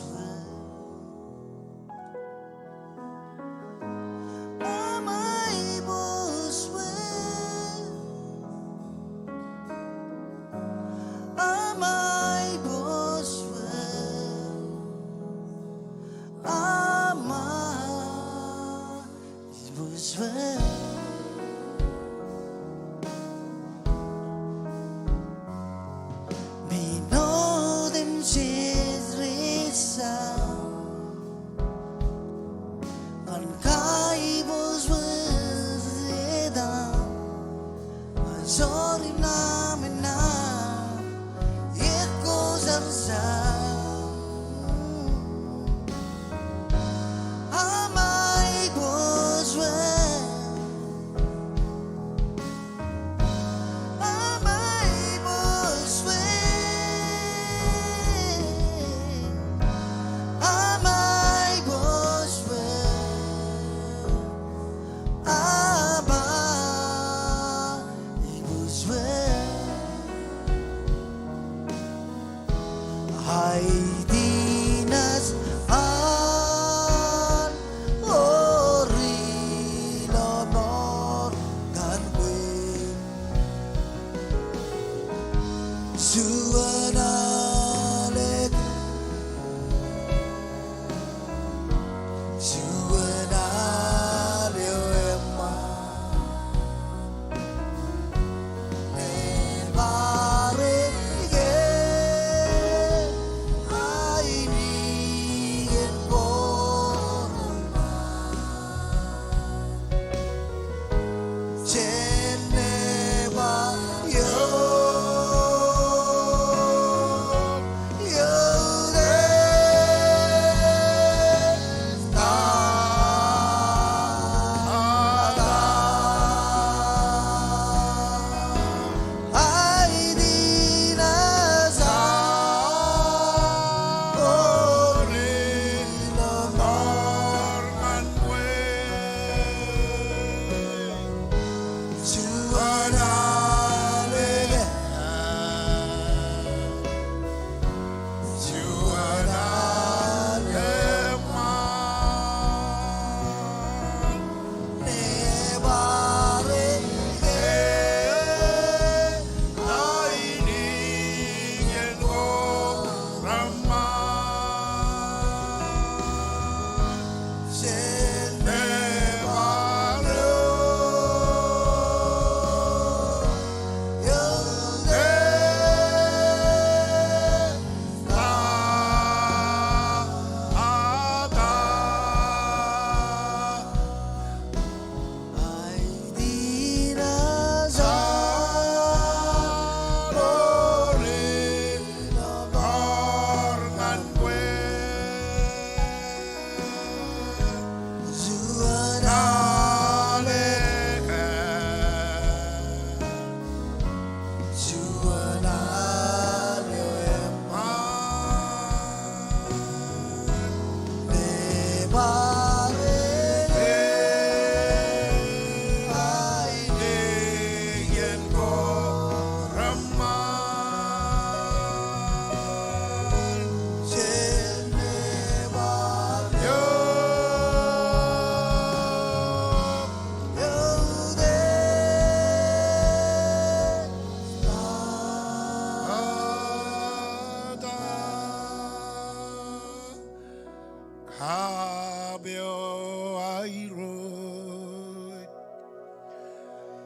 Peo Airoi.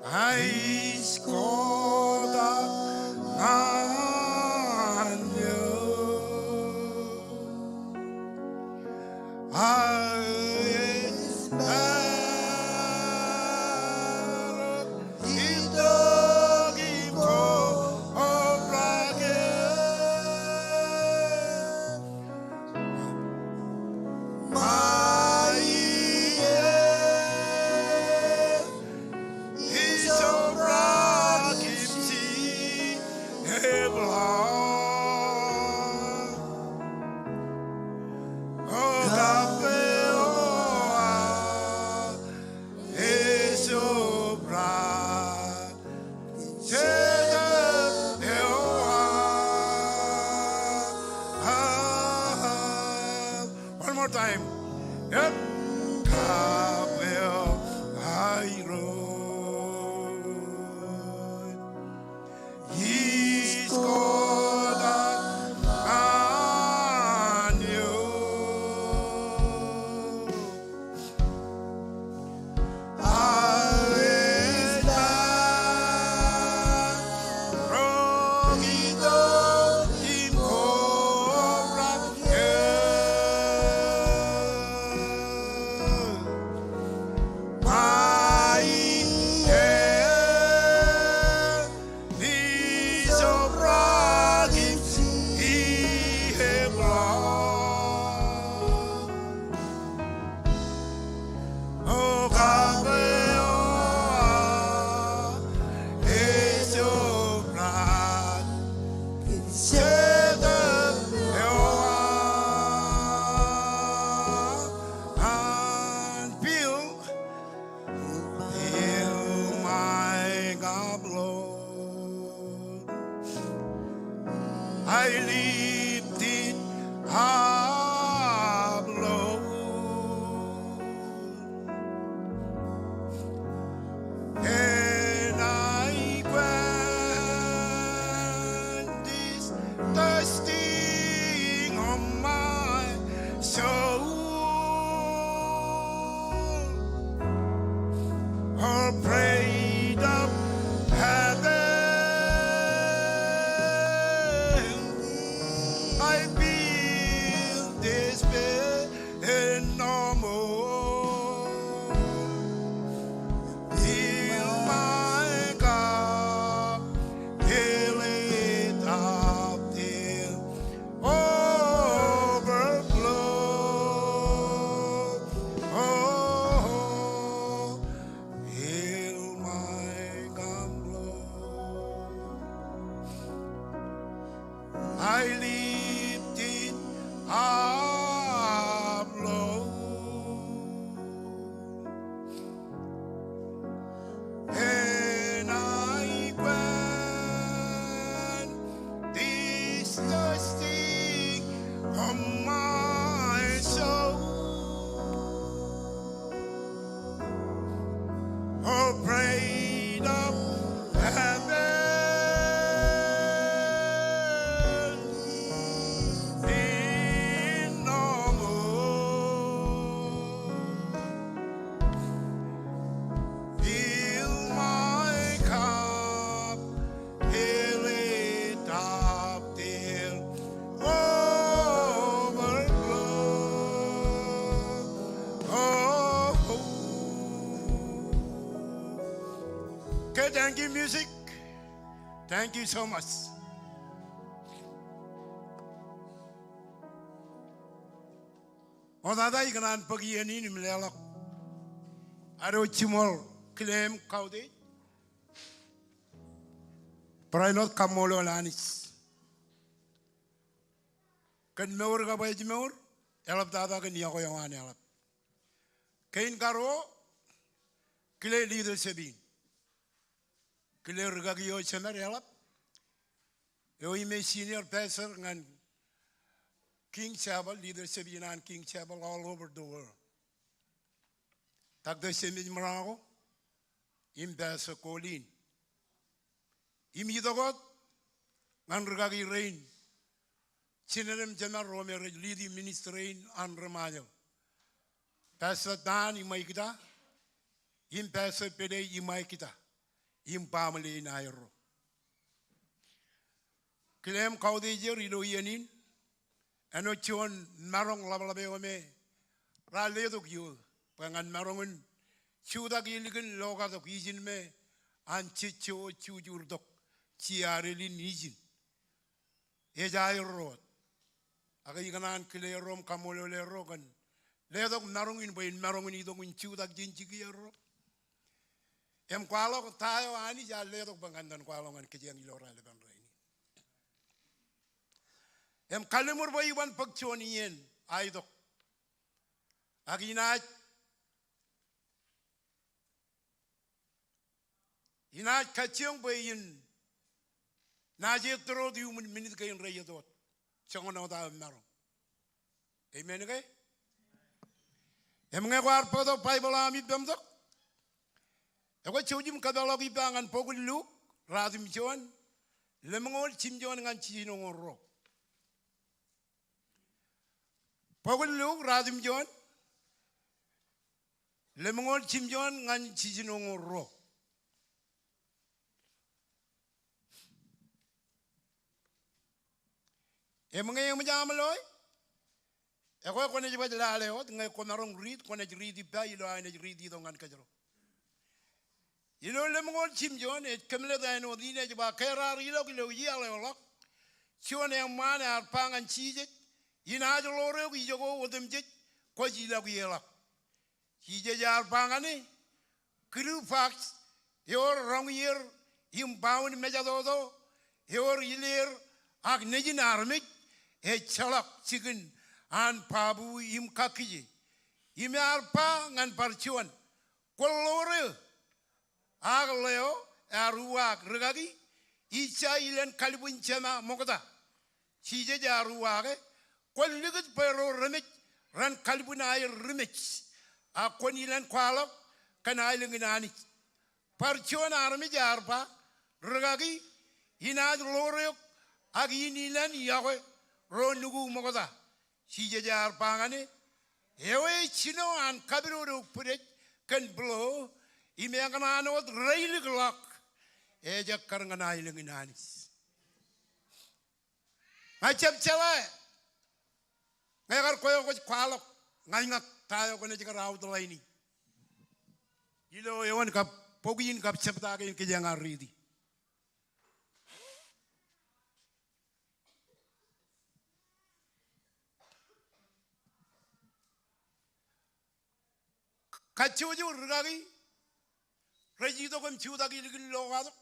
Ais kotak ñan eō. Ais barok ito im kobrak eō. Ṃae, ij obrak im jibḷaak. O kab eo aō ej obrak. One more time. Yep. Kab eo airoi. Ij kotak ñan eō. Ais barok ito im kobrak eō. Ṃae, ij obrak im jibḷaak. O kab eo aō ej obrak. Jet eo aō. Fill, fill my cup, Lord. I lift it up, Lord. And I quench this thirsting of my soul. O bread of heaven, I feel this pain no more. Fill my cup, fill it up till overflow. Oh, fill my cup, Lord. I lift it up, Lord. And I quench this thirsting of my soul. O bread of heaven, in no more. Fill my cup, fill it up till overflow. Oh. Okay, thank you, music. Thank you so much. Ṃoktata ikōṇaan bōk iien in im leḷọk ad wōj jiṃor kile im kautiej. Barāinwōt kaṃṃoolol Anij kōn mour kab ājmour, eḷaptata kōn iọkwe eo an eḷap. Kein karuo, kile leadership in. Kile rikaki eo jemed eḷap, eo im ej senior pastor ñan King Chapel, leadership in an King Chapel all over the world. Doctor James Murako, im Pastor Colin. Im itok wōt ñan rikaki rein, jined im jemed ro me rej lead ministry in an ri Ṃajeḷ. Pastor Tan iṃae kōjā, im Pastor Pele iṃae kōjā, im baaṃle in aerro. Kile im kautiej er ilo iien in, āinwōt juon maroñ ḷapḷap eo me raar letok ioō bwe ñan maroñ in jutak ilikin lokatok ijin me an jejjo eo jujurtok jiaar elin ijin. Ej aerro wōt. Ak ikōṇaan kile erro im kaṃṃoolol erro kōn letok maroñ in bwe in maroñ in itok in jutak jān jikier erro. Im kwaḷọk ta eo Anij ear letok bwe ñan itōn kwaḷọk ñan kōjeañ ilo raelepen rainin. Im kalliṃur bwe iban bōk juon iien aetok. Ak inaaj Inaaj kajjioñ bwe in naaj ettōr wōt iuṃwin minit kein reiiet wōt. Joñan wōt aō maroñ. Amen ke? Im ñe kwaar bōktok Baibōḷ eo aṃ ippaṃ tok, ekwe jouj im kōpeḷḷọk ippa ñan bok in Luk, ruatimjuon, lemñoul jimjuon ñan jiljinoñoul ruo. Bok in Luk, ruatimjuon, lemñoul jimjuon ñan jiljinoñoul ruo. Im ñe eṃōj aṃ loe, ekwe kwōnaaj baj lale wōt, ñe kwōmaroñ riit, kwōnaaj riit ippa ilo aō naaj riit itok ñan kōjro. Ilo lemñoul jimjuon, ej kōmḷet āinwōt in ej ba ke raar ilọk ilo iaḷ eo ḷọk, juon eṃṃaan ear ba ñan Jisōs, inaaj ḷoor eok ijoko otemjej kwōj ilọk ie ḷọk. Jisōs ear ba ñan e, Kliopas, ewōr roñier im baaṃle mejatoto, ewōr ileer ak Nejin armej, ejjeḷọk jikin an babu im kakkije. Im ear ba ñan bar juon, Kwōn ḷoor eō. Ak ḷeo ear uwaak, Rikaki, ij ja ilen kalbwin jema ṃokta. Jisōs ear uwaake, Kwōn likūt bwe ro remej ren kalbwin aer ri mej, ak kwōn ilen kwaḷọk kōn aelōñ in Anij. Bar juon armej ear ba, Rikaki, inaaj ḷoor eok ak in ilen iọkwe ro nukū ṃokta. Jisōs ear ba ñan e, Ewe jino an kapidodo bwidej kōn pilo im ekōṇaan wōt reilikḷọk, ej ekkar ñan aelōñ in Anij. Ña ij jab jeḷā ñe ekar kwe eo kwōj kwaḷọk ñan ña ta eo kwōnaaj kar outline e ilo eoon kab bok in kab jebta kein kōjeañ ar riiti. Kajjojo rikaki rej itok im jutak ilikin lokatok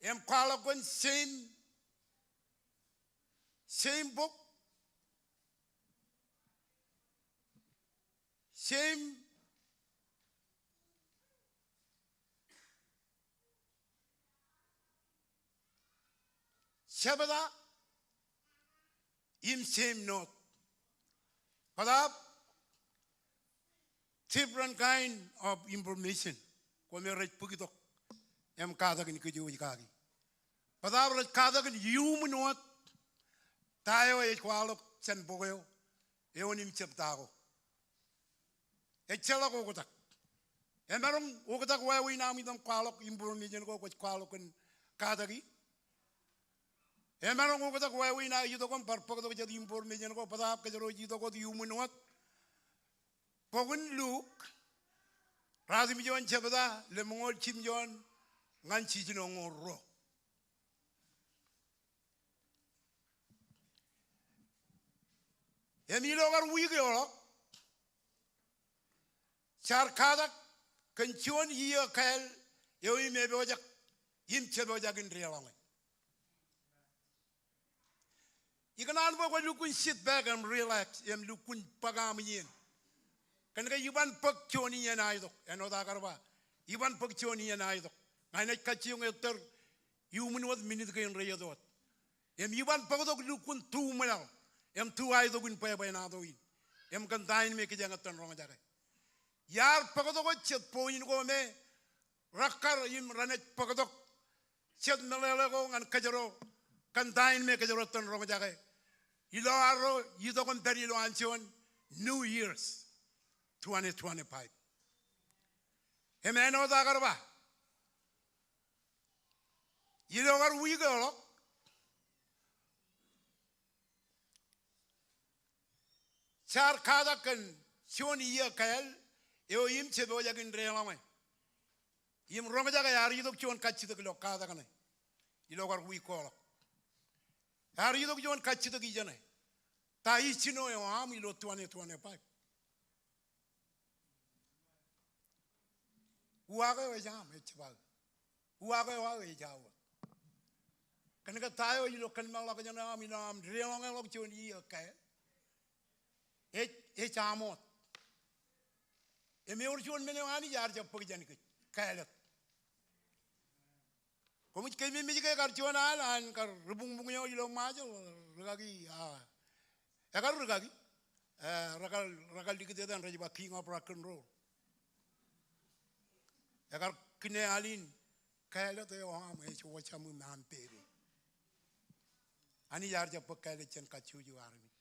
im kwaḷọk kōn same, same bok, same jebta im same note. Bōtaab different kind of information ko me rej bōktok im katakin kōj wōj kaki. Bōtaab rej katakin iuṃwin wōt ta eo ej kwaḷọk jān bok eo, eoon im jebta ko. Ejjeḷọk oktak. Emaroñ oktak wāween aṃ itok im kwaḷọk information ko kwōj kwaḷọk kōn kataki. Emaroñ oktak wāween aō itok im bar bōktok jet information ko, bōtaab kōjro ej itok wōt iuṃwin wōt bok in Luk, ruatimjuon jebta, lemñoul jimjuon ñan jiljinoñoul ruo. Im ilo kar wiik eo ḷọk, jaar katak kōn juon iiō kāāl eo im epojak im jepojak in deḷọñe. Ikōṇaan bwe kwōj lukkuun sit back im relax im lukkuun bōk aṃ iien. Kōn ke iban bōk juon iien aetok, āinwōt aō kar ba, iban bōk juon iien aetok. Ña inaaj kajjioñ ettōr iuṃwin wōt minit kein reiiet wōt. Im iban bōktok lukkuun tu ṃwilaḷ im tu aetok in bwebwenato in im kōn ta in me kōjeañ ettōn roñjake. Iar bōktok wōt jet point ko me rekkar im renaaj bōktok jet meḷeḷe ko ñan kōjro kōn ta in me kōjro ettōn roñjake ilo arro itok im pād ilo an juon New Year's. twenty twenty-five. Im āinwōt aō kar ba, ilo kar wiik eo ḷọk, jaar katak kōn juon iiō kāāl eo im jepojak in deḷọñe. Im roñjake ear itok juon kajjitōk ilo katak ṇe ilo kar wiik ko ḷọk. Ear itok juon kajjitōk ijeṇe. Ta ijjino eo aṃ ilo twenty twenty-five? Uwaak eo ej aṃ, ejjab aō. Uwaak eo aō ej aō. Kōnke ta eo ilo kōnmeḷọkjeṇ eo aṃ ilo aṃ deḷọñe ḷọk juon iiō kāāl, ej, ej aṃ wōt. Im ewōr juon men eo Anij ear jab bōk jān kōj, kāālōt. Koṃij keememej ke kar juon al an kar ri buñbuñ eo ilo Ṃajeḷ, rikaki, a, ekar rikaki, e, rekar, rekar likūt etan rej ba king of rock and roll. Ekar kine al in, kāālōt eo aṃ ej wōj aṃ im aṃ pepe. Anij ear jab bōk kāālōt jān kajjojo armej.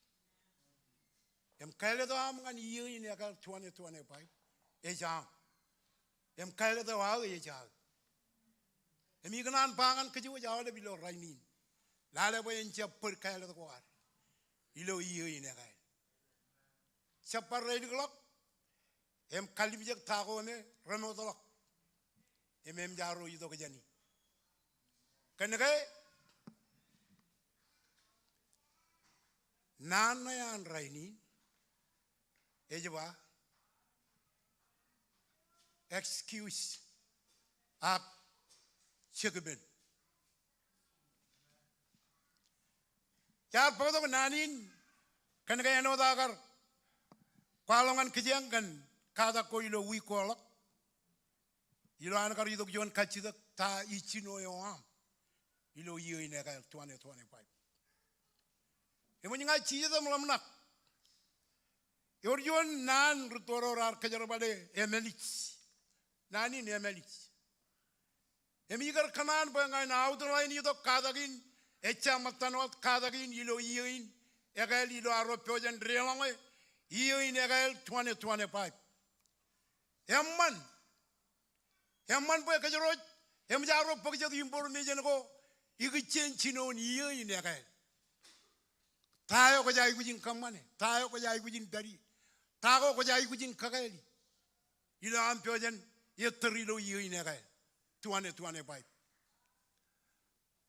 Im kāālōt eo aṃ ñan iiō in ekāāl twenty twenty-five ej aṃ. Im kāālōt eo aō ej aō. Im ikōṇaan ba ñan kōjwōj aolep ilo rainin, lale bwe en jab bōd kāālōt ko ad ilo iiō in ekāāl. Jab bar reilikḷọk im kalimjek ta ko me remootḷọk im, im jaar ro itok jāni. Kōnke naan ṇe an rainin ej ba excuse ak jekpen. Jaar bōktok naan in kōnke āinwōt aō kar kwaḷọk ñan kōjeañ kōn katak ko ilo wiik ko ḷọk. Ilo an kar itok juon kajjitōk, ta ijjino eo aṃ ilo iiō in ekāāl twenty twenty-five? Eṃōj ña jijet im ḷōmṇak. Ewōr juon naan rūtto ro raar kōjerbale emālij. Naan in emālij. Im ikar kōṇaan bwe ña in outline itok katak in, ejja ṃōttan wōt katak in ilo iiō in ekāāl ilo arro pojak in deḷọñe iiō in ekāāl twenty twenty-five. Eṃṃan. Eṃṃan bwe kōjro ej, eṃōj arro bōk jet information ko ikijjien jinoin iiō in ekāāl. Ta eo kwōj aikuj in kōṃṃane, ta eo kwōj aikuj in pād ie, ta ko kwōj aikuj in kakāāli ilo aṃ pojak in ettōr ilo iiō in ekāāl twenty twenty-five.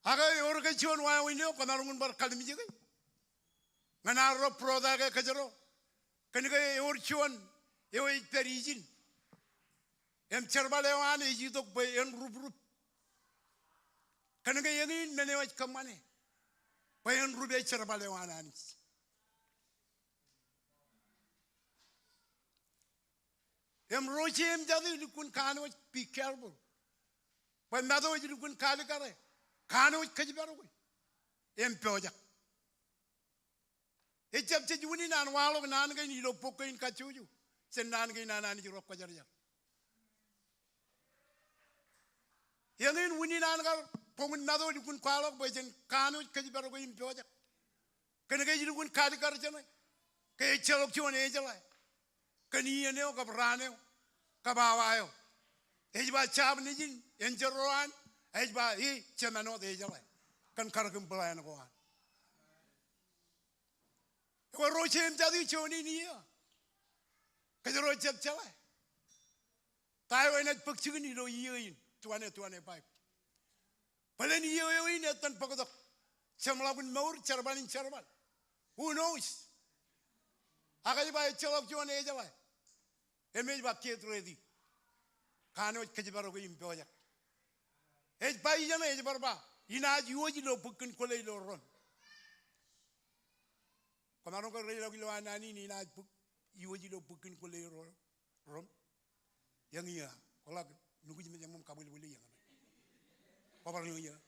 Ak ewōr ke juon wāween eo kwōmaroñ in bar kalimjeke ñan arro būrotaake kōjro, kōnke ewōr juon eo ej pād ijin. Im jerbal eo an ej itok bwe en ruprup. Kōnke eñin men eo ej kōṃṃane bwe en rup ej jerbal eo an Anij. Im ro jeim jatū lukkuun kanooj, be careful. Bwe Matu ej lukkuun kalikkare, kanooj kōjparok e im pojak. Ejjab jej unin an waḷọk naan kein ilo bok kein kajjojo jān naan kein an Anij ro kwōjarjar. Eñin unin an kar boñin Matu lukkuun kwaḷọk bwe jen kanooj kōjparok e im pojak. Kōnke ej lukkuun kalikkar jeṇe ke ejjeḷọk juon ejeḷā kōn iien eo kab raan eo kab awa eo. Ej ba jab nejin, enjeḷ ro an, ej ba e jemān wōt ejeḷā kōn karōk im plan ko an. Ekwe ro jeim jatū, juon in iiō kōjro jab jeḷā ta eo enaaj bōk jikin ilo iiō in twenty twenty-five. Bōlen iiō eo in etan bōktok jeṃḷọkin mour, jerbal in jerbal. Who knows? Ak ej ba ejjeḷọk juon ejeḷā im ej ba get ready. Kanooj kōjparok e im pojak. Ej ba ijeṇe, ej bar ba inaaj iwōj ilo bukkin kwōle ilo Rom. Kwōmaroñ ke reiḷọk ilo an naan in, inaaj bōk iwōj ilo bukkin kwōle ilo Rom? Eñin, kwō ḷak nukuj mejaṃ im kabwilbwil eñin. Kwō bar eñin.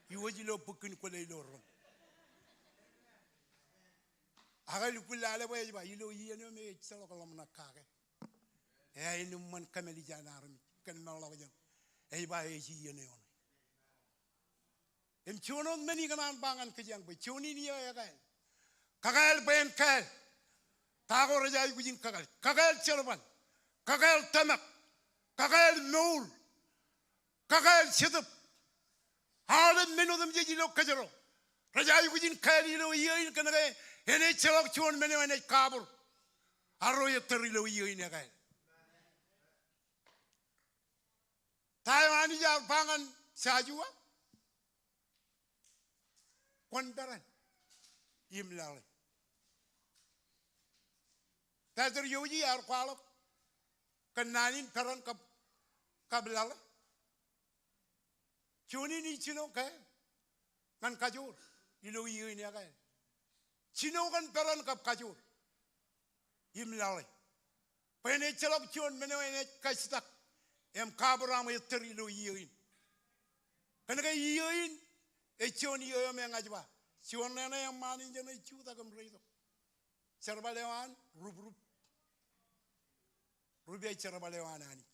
Iwōj ilo bukkin kwōle ilo Rom. Ak lukkuun lale bwe ej ba ilo iien eo me ejjeḷọk ḷōmṇak kake, eain eṃṃan kōmālij an armej kōn meḷọkjeṇ. Ej ba ej iien eo ṇe. Im juon wōt men ikōṇaan ba ñan kōjeañ bwe juon in iiō ekāāl. Kakāāl bwe en kāāl. Ta ko rej aikuj in kakāāl? Kakāāl jerbal, kakāāl tōmak, kakāāl mour, kakāāl jetōb. Aolep men otemjej ilo kōjro rej aikuj in kāāl ilo iiō in kōnke enaaj ejjeḷọk juon men eo enaaj kabūr arro ettōr ilo iiō in ekāāl. Ta eo Anij ear ba ñan Joshua? Kwōn peran im laḷe. Pastor Yoji ear kwaḷọk kōn naan in peran kab, kab laḷe. Juon in ij jino kāāl ñan kajoor ilo iiō in ekāāl. Jino kōn peran kab kajoor im laḷe. Bwe en ejjeḷọk juon men eo enaaj kajjitak im kabūr aṃ ettōr ilo iiō in. Kōnke iiō in ej juon iiō eo me ña ij ba, juon ṇe ṇe eṃṃaan in jeṇe ej jutak im reitok. Jerbal eo an rubrup. Rup eo ej jerbal eo an Anij.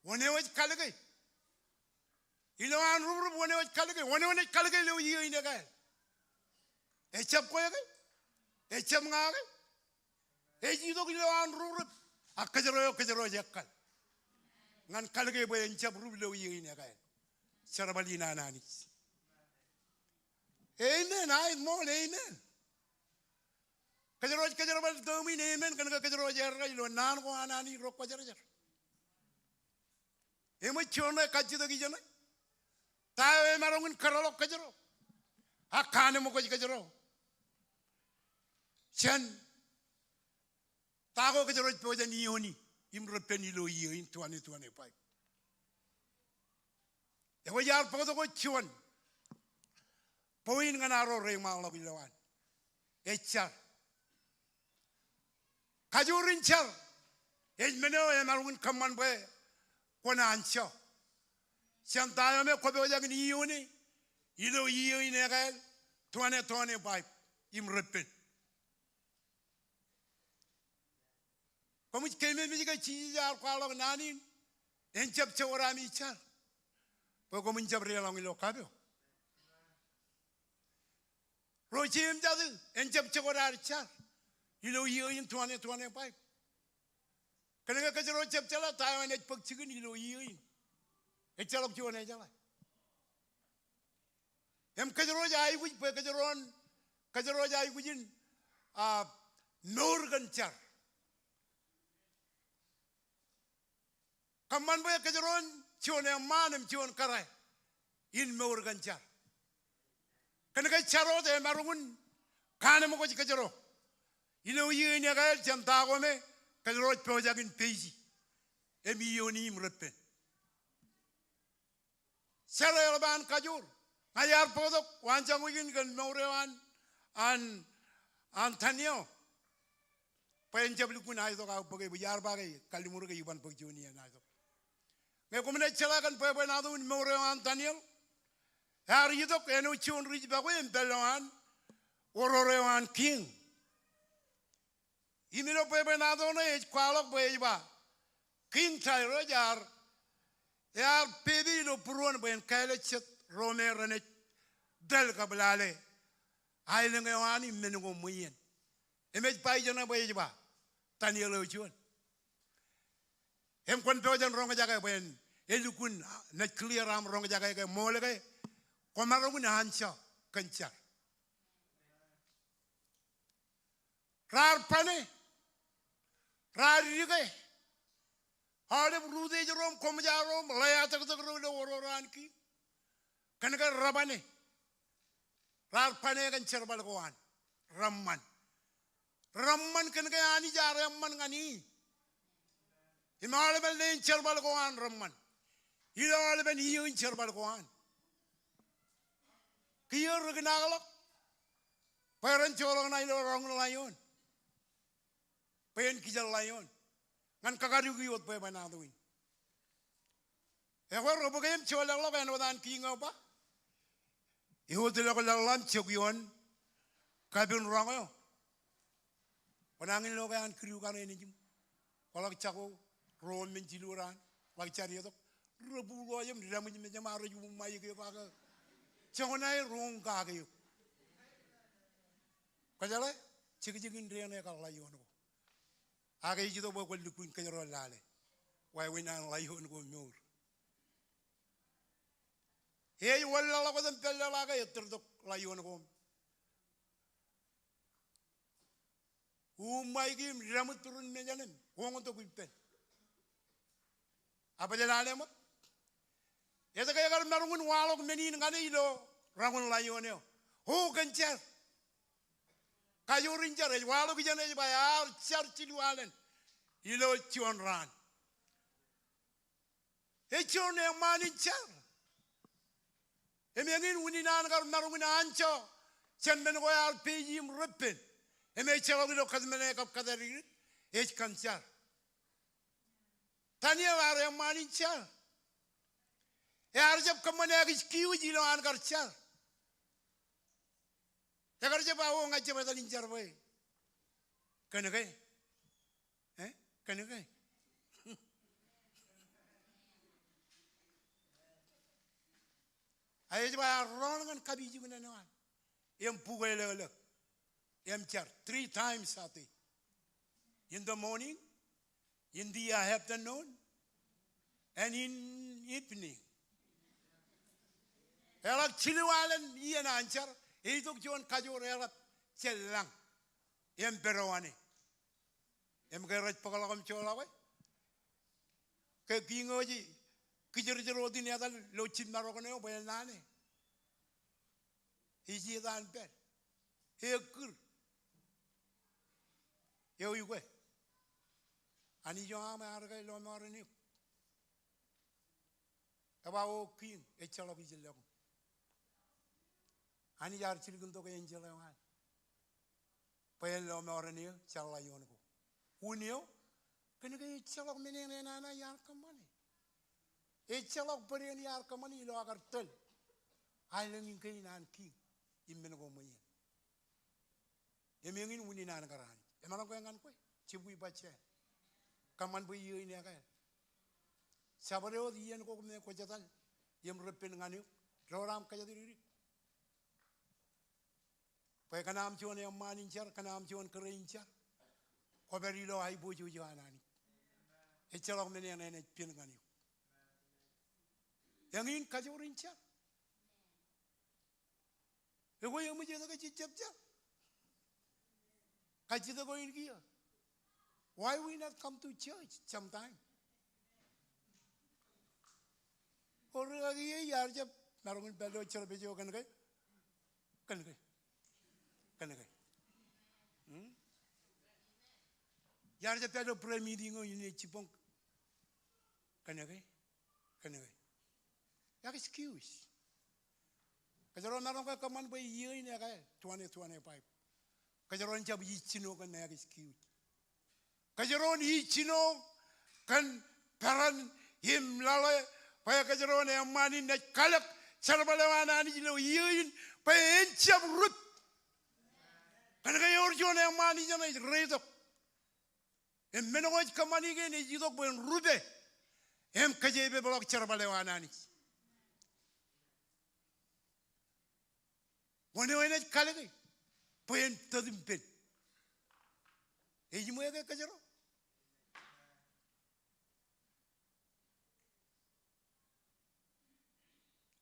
Wōn eo ej kalōke? Ilowaan rubrup, wōn eo ej kalōke? Wōn eo enaaj kalōke ilo iiō in ekāāl? Ejab kwe ke? Ejab ña ke? Ej itok ilowaan rubrup, a kōjro eo kōjro ej ekkal ñan kalōke bwe en jab rup ilo iiō in ekāāl. Jerbal in an Anij. Amen. Aet ṃool, amen. Kōjro ej kōjerbal tōm in amen kōnke kōjro ej errā ilo naan ko an Anij ro kwōjarjar. Eṃōj juon eo kajjitōk ijeṇe. Ta eo emaroñ in kōrọọlḷọk kōjro ak kaanemkwōj kōjro jān ta ko kōjro ej pojak in iioni im reppen ilo iiō in twenty twenty-five. Ekwe iar bōktok juon point ñan arro reṃaanḷọk ilowaan. Ej jar. Kajoor in jar ej men eo emaroñ in kōṃṃan bwe kwōn anjọ jān ta eo me kwō pojak in iione ilo iiō in ekāāl twenty twenty-five im reppen. Koṃij keememej ke Jisōs ear kwaḷọk naan in en jab jokot ami jar bwe koṃwin jab deḷọñ ilo kapeo. Ro jeṃjate en jab jokot ad jar ilo iiō in twenty twenty-five. Kōnke kōjro jab jeḷā ta eo enaaj bōk jikin ilo iiō in. Ejjeḷọk juon ejeḷā. Im kōjro ej aikuj bwe kōjro, kōjro ej aikuj in, a, mour kōn jar. Kōṃṃan bwe kōjro en juon eṃṃaan im juon kōrā in mour kōn jar. Kōnke jar wōt emaroñ in kaanemkwōj kōjro ilo iiō in ekāāl jān ta ko me kōjro ej pojak in peji im iioni im reppen. Jar eḷap an kajoor. Ña iar bōktok waanjoñak in kōn mour eo an, an, an Daniel. Bwe en jab lukkuun aetok aō bōke, bwe iar ba ke kalliṃur ke iban bōk juon iien aetok. Ñe koṃ naaj jeḷā kōn bwebwenato in mour eo an Daniel, ear itok āinwōt juon ri jibakwe im pād ilowaan oror eo an kiiñ. Im ilo bwebwenato ṇe ej kwaḷọk bwe ej ba, Kiiñ Darius ear, ear pepe ilo būruon bwe en kāālōt jet ro me renaaj tōl kab lale aelōñ eo an im men ko ṃweien. Im ej ba ijeṇe bwe ej ba, Daniel eo juon. Im kwōn pojak in roñjake bwe en, elukkuun naaj clear aṃ roñjake ke ṃool ke kwōmaroñ in anjọ kōn jar. Raar bane, raar dike, aolep rūtej ro im koṃjā ro im ḷeatōktōk ro ilo oror an kiiñ. Kōnke rej bane. Raar bane kōn jerbal ko an. Reṃṃan. Reṃṃan kōnke Anij ear eṃṃan ñan e. Im aolepen leen jerbal ko an reṃṃan. Ilo aolepen iiō in jerbal ko an. Kiiō ri kōṇaakḷọk bwe ren joḷọk ṇa ilo roñ in laion bwe en kijeḷ laion ñan kakadukwi wōt bwebwenato in. Ekwe rej bōk im joḷọkḷọk āinwōt an kiiñ eo ba, ewōtlọk lōḷḷap jok ioon kapin roñ eo. Kwōnañin lo ke an kidu kaṇe nejiṃ. Kwaḷọk jako ruo men jilu raan, ḷak jar etok. Rej buḷọk im dāmwij mejaṃ, a rej uṃwij eok ak joñan aer ro kake eok. Kwōjeḷā? jekjekin dein ekar ḷaioon ko. Ak ej itok bwe kwōn lukkuun kōjro lale wāween an ḷaioon ko mour. Ej wanlaḷọk wōt im pād laḷ ak ettōr tok ḷaioon ko. Uṃaiki im daṃōt turin mejān im oñōtok ippān. Ak bōlen lale ṃōk. Etke ekar maroñ in waḷọk men in ñan e ilo raṇ in ḷaioon eo? O kōn jar. Kajoor in jar. Ej waḷọk ijeṇe ej ba ear jar jilu alen ilo juon raan. Ej juon eṃṃaan in jar. Im eñin unin an kar maroñ in anjọ jān men ko ear peje im reppen im ejjeḷọk ilo kōtmāne kab kōtdikdik, ej kōn jar. Daniel ear eṃṃaan in jar. Ear jab kōṃṃane excuse ilo an kar jar. Ekar jab ba, o, ña ij jab etal in jar bwe kōn ke. Eh? Kōn ke. Ak ej ba ear rọọl ñan kapijuknen eo an im bukweḷọkḷọk im jar three times a day. In the morning, in the afternoon, and in evening. Eḷak jilu alen iien an jar, ej itok juon kajoor eḷap jān lañ im pād ioon e. Im ke rej bōkḷọk im joḷọk e. Ke kiiñ eo ej kijerjer wōt in etal ilo jibmarok eo bwe en naan e. Ej iet an pād. Ekkūr. Eo ikwe. Anij eo aṃ ear ke lọmọọren eok. Eba o kiiñ, ejjeḷọk ijellọkuṃ. Anij ear jilkintok enjeḷ eo an bwe en lọmọọren eō jar ḷaioon ko. Un eo, kōn ke ejjeḷọk men eṇ enana iar kōṃṃane. Ejjeḷọk bōd eṇ iar kōṃṃane ilo aō kar tōl aelōñ in kein an kiiñ im men ko ṃweien. Im eñin unin an kar Anij. Emaroñ ke ñan kwe, jibukwi bajjāān. Kōṃṃan bwe iiō in ekāāl. Jabdewōt iien ko me kwōj etal im reppen ñan eok, doraam kōjatdikdik. Bwe kōn aṃ juon eṃṃaan in jar, kōn aṃ juon kōrā in jar, kwō pād ilo aiboojoj eo an Anij. Ejjeḷọk men eṇ enaaj pen ñan eok. Eñin kajoor in jar. Ekwe eṃōj etke jej jab jar? Kajjitōk eo in kiiō. Why we not come to church sometime? Ori ak iiō iar jab maroñ in pād ilo service eo kōn ke, kōn ke, kōn ke. Hmm? Iar jab pād ilo prayer meeting eo in ej jibboñ kōn ke. Kōn ke. Excuse. Kōjro maroñ ke kōṃṃan bwe iiō in ekāāl twenty twenty-five. Kōjro en jab ijjino kōn excuse. Kōjro en ijjino kōn peran im laḷe bwe kōjro en eṃṃaan in naaj kalōk jerbal eo an Anij ilo iiō in bwe en jab rup. Kōn ke ewōr juon eṃṃaan ijeṇe ej reitok. Im men ko ej kōṃṃani kein ej itok bwe en rupe im kōjeepepḷọk jerbal eo an Anij. Wōn eo enaaj kalōke bwe en tōt im pen? Ejiṃwe ke kōjro?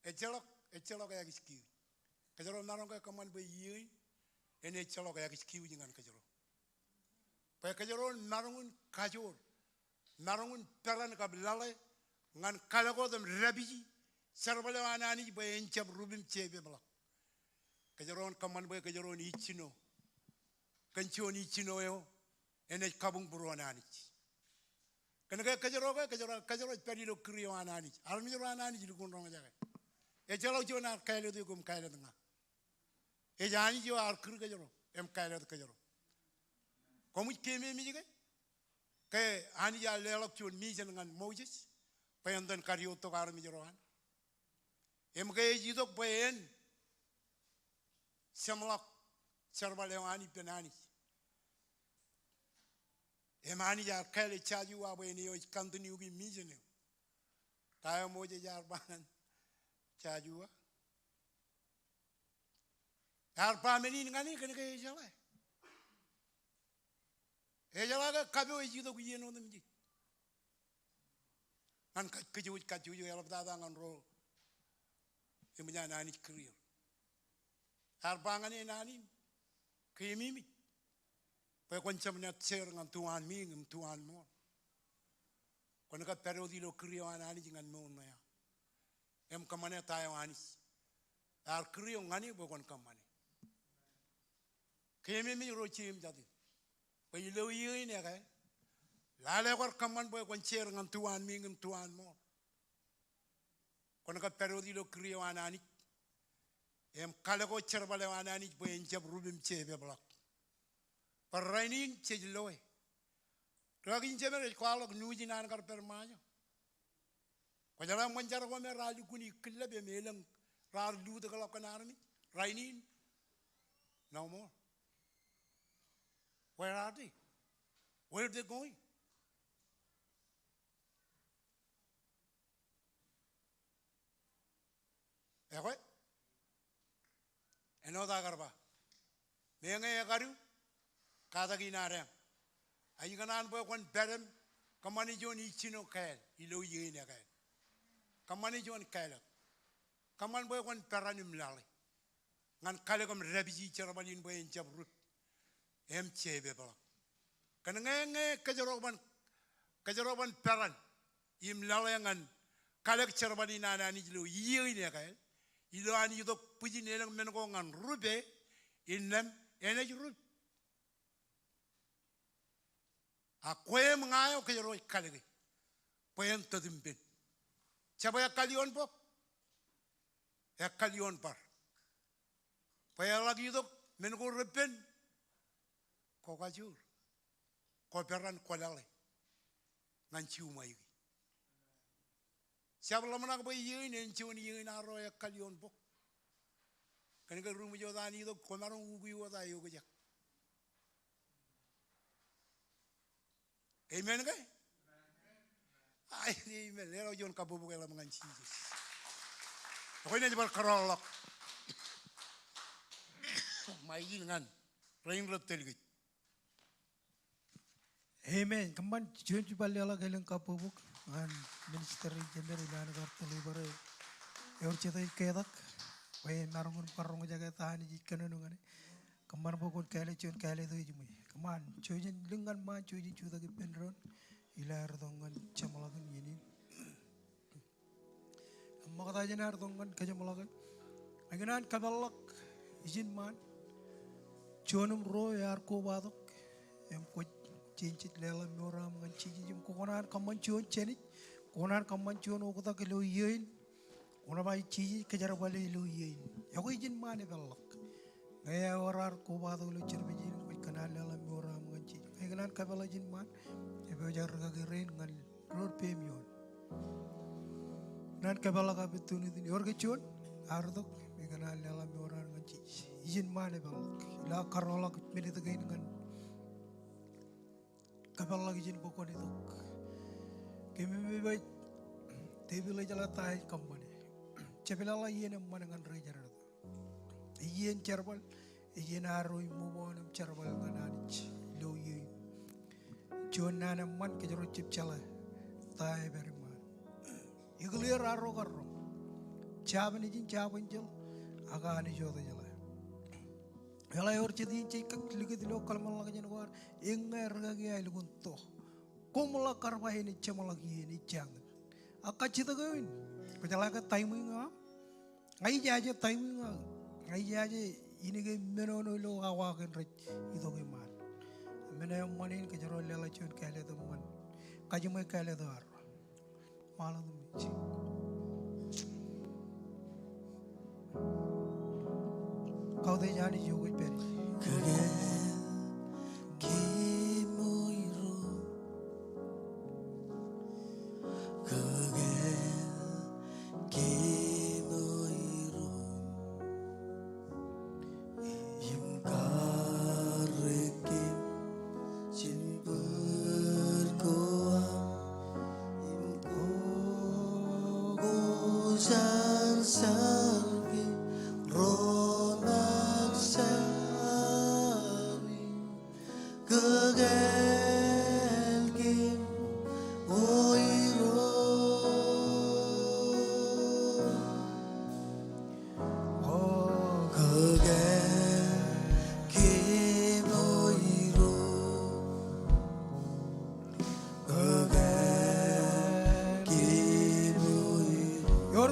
Ejjeḷọk, ejjeḷọk excuse. Kōjro maroñ ke kōṃṃan bwe iiō in en ejjeḷọk excuse ñan kōjro. Bwe kōjro en maroñ in kajoor, maroñ in peran kab laḷe ñan kalōk wōt im dāpiji jerbal eo an Anij bwe en jab rup im jeepepḷọk. Kōjro en kōṃṃan bwe kōjro en ijjino kōn juon ijjino eo enaaj kabuñbūruon Anij. Kōn ke kōjro ke, kōjro, kōjro ej pād ilo kūr eo an Anij. Armej ro an Anij lukkuun roñjake. Ejjeḷọk juon ear kāālōt eok im kāālōt ña. Ej Anij eo ear kūr kōjro im kāālōt kōjro. Koṃij keememej ke? Ke Anij ear leḷọk juon mission ñan Moses bwe en itōn kadiwōjtok armej ro an. Im ke ej itok bwe en jeṃḷọk jerbal eo an ippān Anij. Im Anij ear kāālōt Joshua bwe en eo ej continue-ki mission eo. Ta eo Moses ear ba ñan Joshua? Ear ba men in ñan e kōn ke ejeḷā. Ejeḷā ke kapo ej itok iien otemjej. Ñan kajkijwōj, kajkijwōj, eḷaptata ñan ro eṃōj an Anij kūr er. Ear ba ñan e naan in, keememej bwe kwōn jab nōt share ñan tuwaan meeñ im tuwaan ṃool. Kwōn ke pād wōt ilo kūr eo an Anij ñan mour ṇe aō im kōṃṃane ta eo Anij ear kūr eok ñan e bwe kwōn kōṃṃane. Keememej ro jeiū im jatū bwe ilo iiō in ekāāl, lale kwaar kōṃṃan bwe kwōn share ñan tuwaan meeñ im tuwaan ṃool. Kwōn ke pād wōt ilo kūr eo an Anij im kalōk wōt jerbal eo an Anij bwe en jab rup im jepeḷḷọk. Bwe rainin jej loe. Rūkaki in jemed rej kwaḷọk nuuj in an kar pād Ṃajeḷ. Kwōjeḷā ṃōn jar ko me raar lukkuun ikkilep im elōñ raar lutōkḷọk kōn armej? Rainin, no more. Where are they? Where are they going? Ekwe, āinwōt aō kar ba, meñe ekadu, katak in ad eañ. A ikōṇaan bwe kwōn pād im kōṃṃane juon ijjino kāāl ilo iiō in ekāāl. Kōṃṃane juon kāālōt. Kōṃṃan bwe kwōn peran im lale ñan kalōk im dāpiji jerbal in bwe en jab rup im jepeḷḷọk. Kōn ñe, ñe kōjro ban, kōjro ban peran im lale ñan kalōk jerbal in an Anij ilo iiō in ekāāl, ilo an itok bwijin elōñ men ko ñan rupe, innām enaaj rup. A kwe im ña eo kōjro ej kalōke bwe en tōt ippān. Jab ekkal ioon bok, ekkal ioon bar. Bwe eḷak itok men ko reppen, kwō kajoor, kwō peran kwō lale ñan jiṃaiki. Jab ḷōmṇak bwe iiō in en juon iiō in arro ekkal ioon bok. Kōn ke ri ṃōj wōt an itok, kwōmaroñ ukwi wōt aō eokjek. Amen ke? Ai, amen. Leḷọk juon kabbokbok eḷap ñan Jisōs. Ekwe, inaaj bar kōrọọlḷọk ṃae in ñan rein rej tōl kōj. Amen. Kōṃṃan juon jibal leḷọk elōñ kabbokbok ñan minister in jemed ilo an kar deliver e ewōr jete ej ketak bwe emaroñ in bar roñjake ta Anij ej kōnono ñan e. Kōṃṃan bwe kwōn kāālōt juon kāālōt eo ejiṃwe. Kōṃṃan, jouj im lōñ ñan ṃaan, jouj im jutak ippān doon ilo aer itok ñan jeṃḷọkin iien in. Im ṃokta jān ad itok ñan kajeṃḷọke, ikōṇaan kōpeḷḷọk ijin ṃaan juon im ruo ear kobatok im kwōj jein jej leḷọk mour eo aṃ ñan Jisōs im kwō kōṇaan kōṃṃan juon jenaaj, kwō kōṇaan kōṃṃan juon oktak ilo iiō in. Kwōn ba Jisōs kōjerbale ilo iiō in. Ekwe ijin ṃaan epeḷḷọk. Ñe ewōr ad kobatok ilo jerbal in, kwōj kōṇaan leḷọk mour eo aṃ ñan Jisōs. Ñe ikōṇaan kōpeḷḷọk ijin ṃaan, epojak rūkaki rein ñan ro rej peiṃ ioon. Ikōṇaan kōpeḷḷọk opportunity in. Ewōr ke juon ear itok, ikōṇaan leḷọk mour eo aṃ ñan Jisōs. Ijin ṃaan epeḷḷọk. Ilo aō kōrọọlḷọk minit kein ñan kōpeḷḷọk ijin bwe kwōn itok. Kōmij ba, tepil ej jeḷā ta ej kōṃṃane. Jepḷaḷḷọk iien eṃṃan ñan ri jerbal. Iien jerbal, iien arro iṃōṃōṃ im jerbal ñan Anij ilo iiō in. Juon naan eṃṃan kōjro jab jeḷā ta ej pād iṃaan. Ekwe, ewōr arro karoñ. Jabōn ijin, jabōn jeḷ, ak Anij wōt ejeḷā. Eḷap ewōr jet in jej kar likūt ilo kōḷmānḷọkjeṇ ko ad, eññe rūkaki eo elukkuun to. Koṃ ḷọk kar ba enaaj jeṃḷọk iien ej jañin. Ak kajjitōk eo in, kwōjeḷā ke timing eo aṃ? Ña ijaje timing eo aō. Ña ijaje in ke menono ilo awa kein rej itok iṃaan. Men eo eṃṃan in kōjro leḷọk juon kāālōt eṃṃan. Kajiṃwe kāālōt eo arro. Kautiej Anij eo kwōj pād ie. Kōkāāl kemour eo. Kōkāāl kemour eo. Im karreoik kōm jān bōd ko aṃ, im koṃ jar salsalkōm ro ṃōk jar.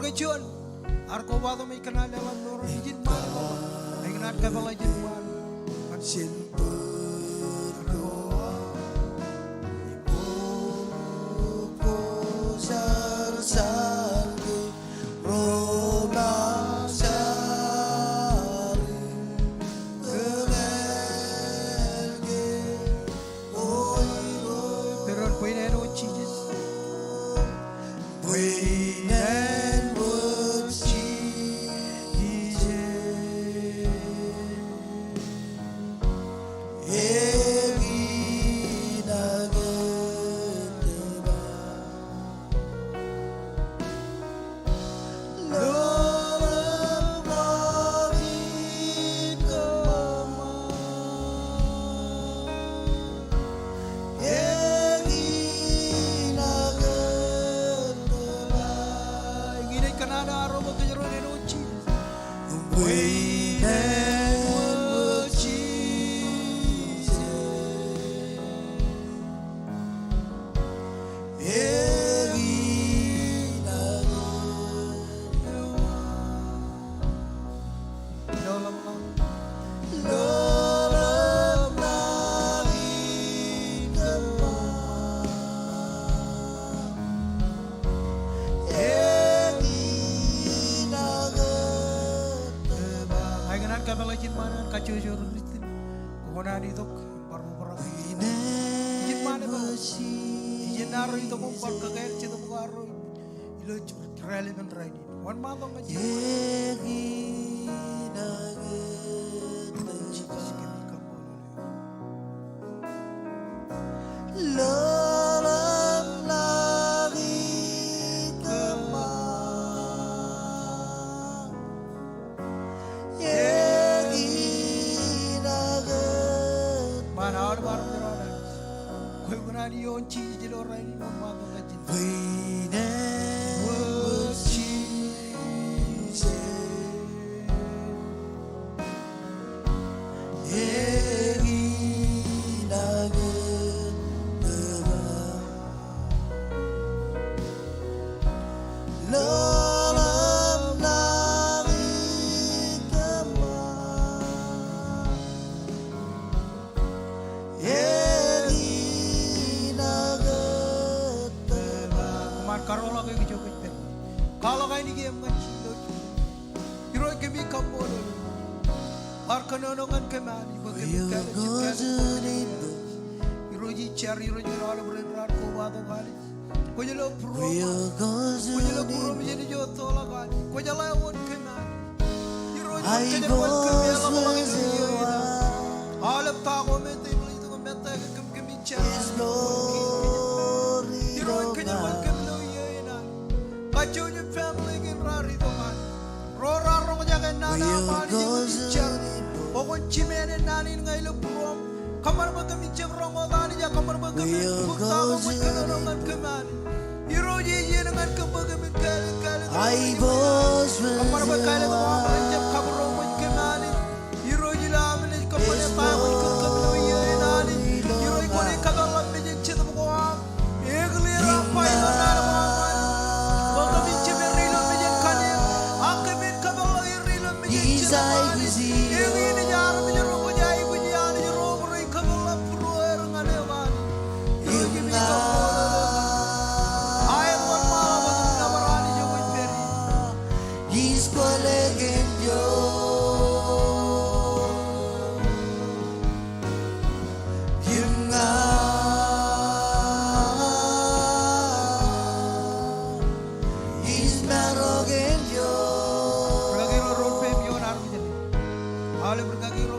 Ke juon, ar kobatok im ej kōṇaan leḷọk mour ijin ṃaan, ej kōṇaan kōpeḷḷọk ijin ṃaan. Jen bōd ko aṃ im oḷọk ko sarsar ke ro masarin kōḷḷāḷḷ ke Bwe ren bwe in āinwōt Jisōs. Bwe in āinwōt Jisōs. Ekinakōt tōmak. Ij kōṇaan kōpeḷḷọk ijin ṃaan an kajjojo ri Kūrjin. Kwō kōṇaan itok im bar obrak. Ijin ṃaan eo. Ijin ṇa ro itok im bar kōkāāl Jetōb ko arro ilo jeraelep in rainin. Wōnṃaantok ñan Jetōb. Jisōs, kōmij kaṃṃoolol eok. Ṃaan aolep armej ro an. Kwe kōṇaan ioon Jisōs ilo rainin, wōnṃaantok ñan Jetōb. Kōṃṃan karoḷọk eok ijo kwōj pād. Kwaḷọk ainikiiō im ñan Jisōs. Irooj, kōmij kaṃṃoolol eok. Bar kōnono ñan kōm Anij, bwe kōmij kāālōt, kāālōt. Irooj, ij jar Irooj ñan aolep ren raar kobatok Anij. Kwōj lo būruōm. Kwōj lo būruōm jān ijo ettoḷọk Anij. Kwōjeḷā wōn kōm Anij. Irooj, kwōn kōjeḷā wōn kōm eḷapḷọk ilo iiō in. Aolep ta ko me ej itok im mettā kōm, kōmij jar. Irooj, kōjeḷā wōn kōm ilo iiō in. Kajjojo family kein raar itok Anij. Ro raar roñjake nana aṃ Anij, kwōn jar. Kwōn jimeaad naan in ña ilo būruōm. Kōṃṃan bwe kōmij jab roñ wōt Anij, kōṃṃan bwe kōmin bōk ta ko kwōj kōnono ñan kōm Anij. Irooj, ej iien ñan kōm bwe kōmin kāālōt, kāālōt. Kōṃṃan bwe kāālōt ko aṃ ren jab kabūroṃōj kōm Anij. Irooj, ilo am naaj kōṃṃane ta eo kwōj kōn kōm ilo iiō in Anij. Irooj, kwōnaaj kōpeḷḷọk mejān Jetōb ko aṃ. Ekwe ilo aṃ ba ilo naan ko aṃ Anij, bwe kōmin jab erreo ilo mejān kanniōk, ak kōmin kōpeḷḷọk erreo ilo mejān Jetōb Anij. Ekwe inaaj armej ro kwōj aikuji Anij, ro rej kōpeḷḷọk būrueir ñan eok Anij. Irooj, kōmij kaṃṃoolol eok. Aet wōnṃaanḷọk bwe kōmin nōbar Anij eo kwōj pād ie. Ij kwōle kōn ijo. Im ña ij marok kōn ijo. Rikaki ro, ro peiṃ ioon armej ṇe. Aolep rikaki ro.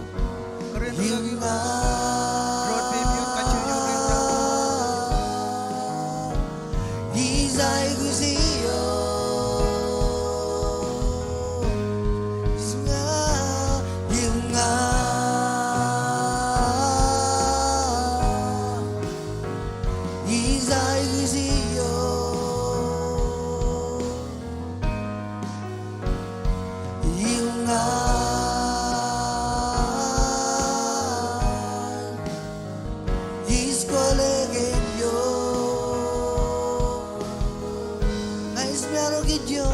Kōrā in rikaki ro. Ro peiṃ ioon kajjojo ro. Ij aikuj eok. Im ña, im ña ij aikuj eok. Im ña ij kwōle kōn ijo. Ña ij marok kōn ijo.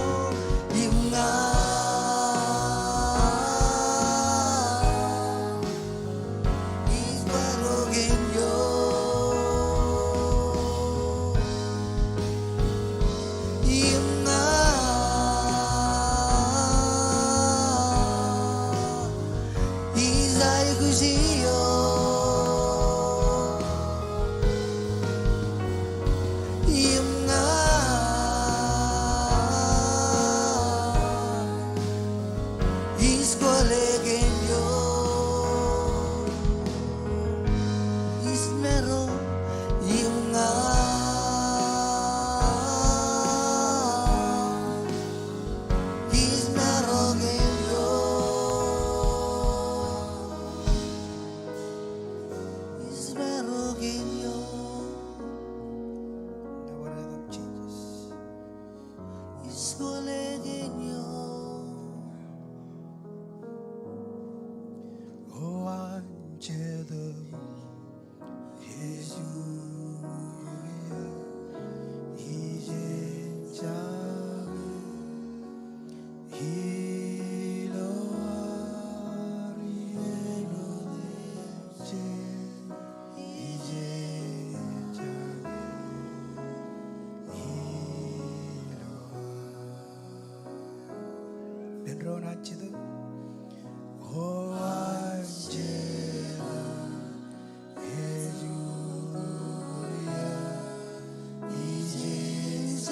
Ilo an Jetōb. O an Jetōb, ej uñūr eō, ijeñjake,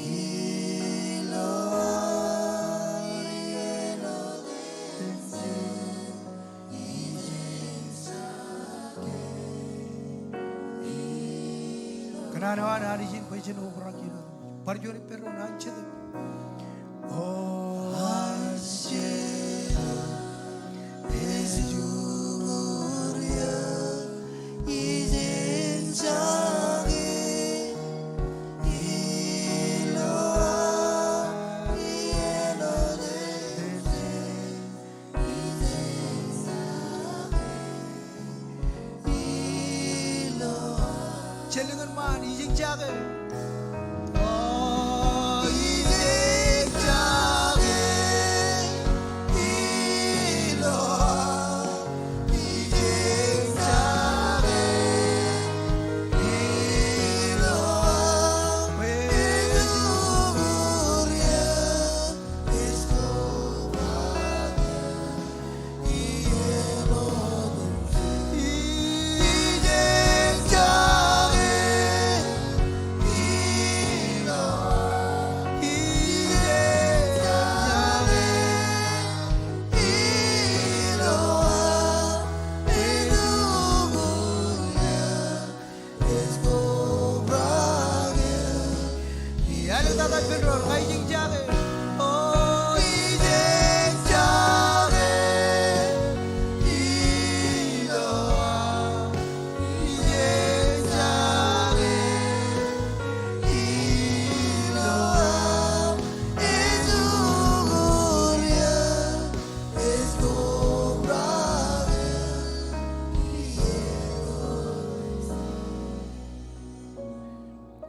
ilo aō iien otemjej. Kōṇaan eo an Anij in bwe jen obrak ilo. Bar juon ippān doon, an Jetōb. O an Jetōb, ej uñūr eō, ijeñjake, ilo aō iien otemjej. Jen lukkuun ṃaan, ijeñjake. O, ijeñjake. Ilo, ijeñjake. Ilo, ej uñūr eō. Ej kobrak eō. Āliktata ippān doon, ña ijeñjake. O, ijeñjake. Ilo aō, ijeñjake. Ilo aō, ej uñūr eō.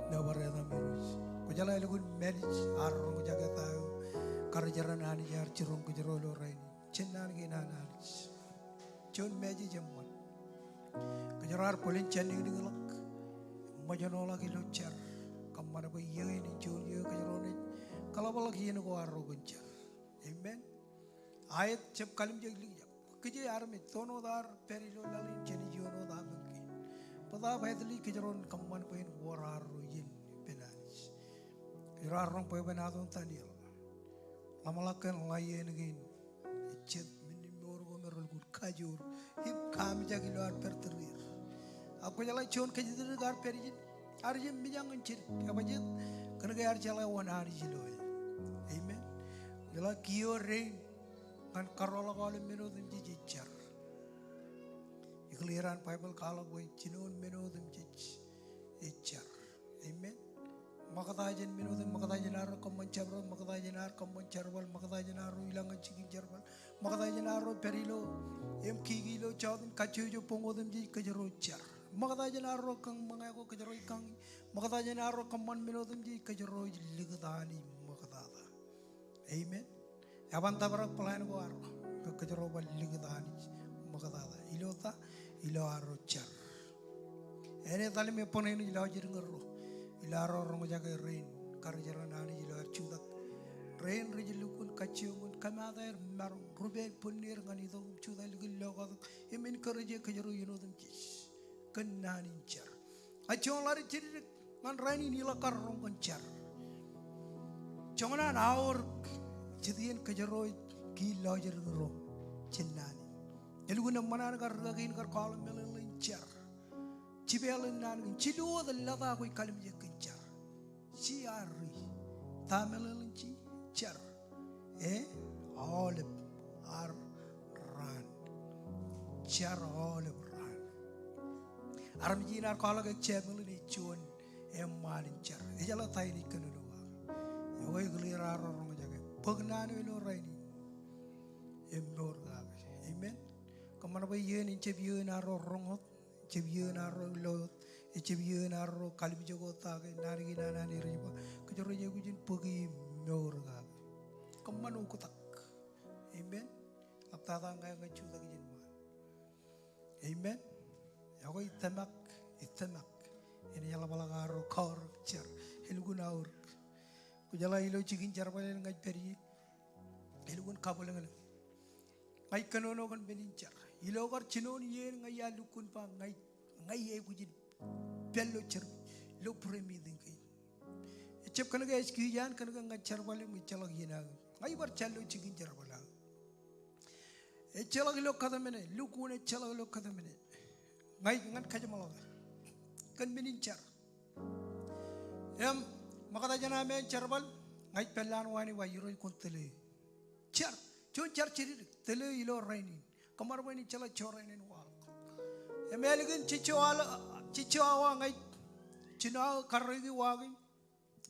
Nōbar etaṃ Irooj. Kwōjeḷā elukkuun mālij ad roñjake ta eo karijeran Anij ear jiroñ kōjro ilo rainin. Jen naan kein an Anij. Juon message eṃṃan. Kōjro ar bōlen jān niknikḷọk, ṃōjṇọḷọk ilo jar. Kōṃṃan bwe iiō in juon iiō kōjro naaj kaḷapḷọk iien ko arro kōn jar. Amen. Aet, jab kalimjek likjab. Kōj armej, toon wōt ad pād ilo laḷ in, jenaaj iioon wōt apañ kein. Bōtaab Hadley, kōjro en kōṃṃan bwe en wōr arro iien ippān Anij. Kōjro ar roñ bwebwenato in Daniel. Ḷōmṇak kōn ḷaien kein. Jet men in mour ko me relukkuun kajoor im kamjak ilo ad pād tōre er. Ak kwōjeḷā juon kōjatdikdik ear pād ijin, ear jab mijak ñan jidik. Ebajjeet? Kōnke ear jeḷā wōn Anij ilo e. Amen. Ilo kiiō dein ñan karreoḷọk aolep men otemjej ej jar. Ikōḷ iien an Baibōḷ kwaḷọk bwe jinoin men otemjej ej jar. Amen. Ṃokta jān men otemjej, ṃokta jān arro kōṃṃan jabdewōt, ṃokta jān arro kōṃṃan jerbal, ṃokta jān arro ilọk ñan jikin jerbal, ṃokta jān arro pād ilo im kiki ilo jọteen kajjojo boñ otemjej, kōjro jar. Ṃokta jān arro kañ ṃōñā ko, kōjro ikañ. Ṃokta jān arro kōṃṃan men otemjej, kōjro likūt Anij ṃoktata. Amen. Eban tōprak plan ko arro, kōjro bar likūt Anij ṃoktata. Ilo ta? Ilo arro jar. Eṇ etal im eban eṇ ilo ajri ñan ro. Ilo arro roñjake rein karijeran Anij ilo ad jutak. Rein rej lukkuun kajjioñ in kōmaat aer maroñ, rup aer bōnnier ñan itok im jutak ilikin lokatok im encourage kōjro iien otemjej kōn naan in jar. Ak juon ḷaddik jidikdik ñan rainin, iḷak kar roñ kōn jar. Joñan an aorōk jet iien kōjro ej kiiō lọjdik ro jān naan in. Elukkuun eṃṃan an kar rūkaki in kar kwaḷọk meḷeḷe in jar. Jipeḷ in naan kein, jilu wōt lōta ko ej kalimjek kōn jar. Jiarri. Ta meḷeḷein ji? Jar. E? Aolep ad raan. Jar aolep raan. Armej in ear kwaḷọk example in ej juon eṃṃaan in jar. Ejeḷā ta in ej kōnono kake. Ekwe ikōḷ iar arro roñjake. Bōk naan eo ilo rainin im mour kake. Amen. Kōṃṃan bwe iiō in ejab iiō in arro roñ wōt. Ejab iiō in arro lo wōt, ejab iiō in arro kalimjek wōt ta ke naan kein an Anij rej ba, kōjro ej aikuj in bōki mour kake. Kōṃṃan oktak. Amen. Ḷaptata ña ñe jutak ijin ṃaan. Amen. Ekwe itōmak, itōmak. Enaaj ḷapḷọk arro kaorōk jar. Elukkuun aorōk. Kwōjeḷā ilo jikin jerbal in ña ij pād ie, elukkuun kabwilōñlōñ. Ña ij kōnono kōn men in jar. Ilo kar jinoin iien ña iar lukkuun ba ña ij, ña ij aikuj in pād ilo jerbal, ilo prayer meeting kein. Ejjab kōnke excuse an, kōnke ña jerbal im ejjeḷọk iien aō. Ña ibar jar ilo jikin jerbal aō. Ejjeḷọk ilo kōtmāne, lukkuun ejjeḷọk ilo kōtmāne. Ña ij, ñan kajeṃḷọke kōn men in jar. Im, ṃokta jān amān jerbal, ña ij pād ilowaan im ba Irooj kwōn tōl eō. Jar, juon jar jidikdik, tōl eō ilo rainin. Kōṃṃan bwe en jeḷā jorrāān in waḷọk. Im ālikin jejjo awa, jejjo awa ña ij jino aō karreoiki wa kein.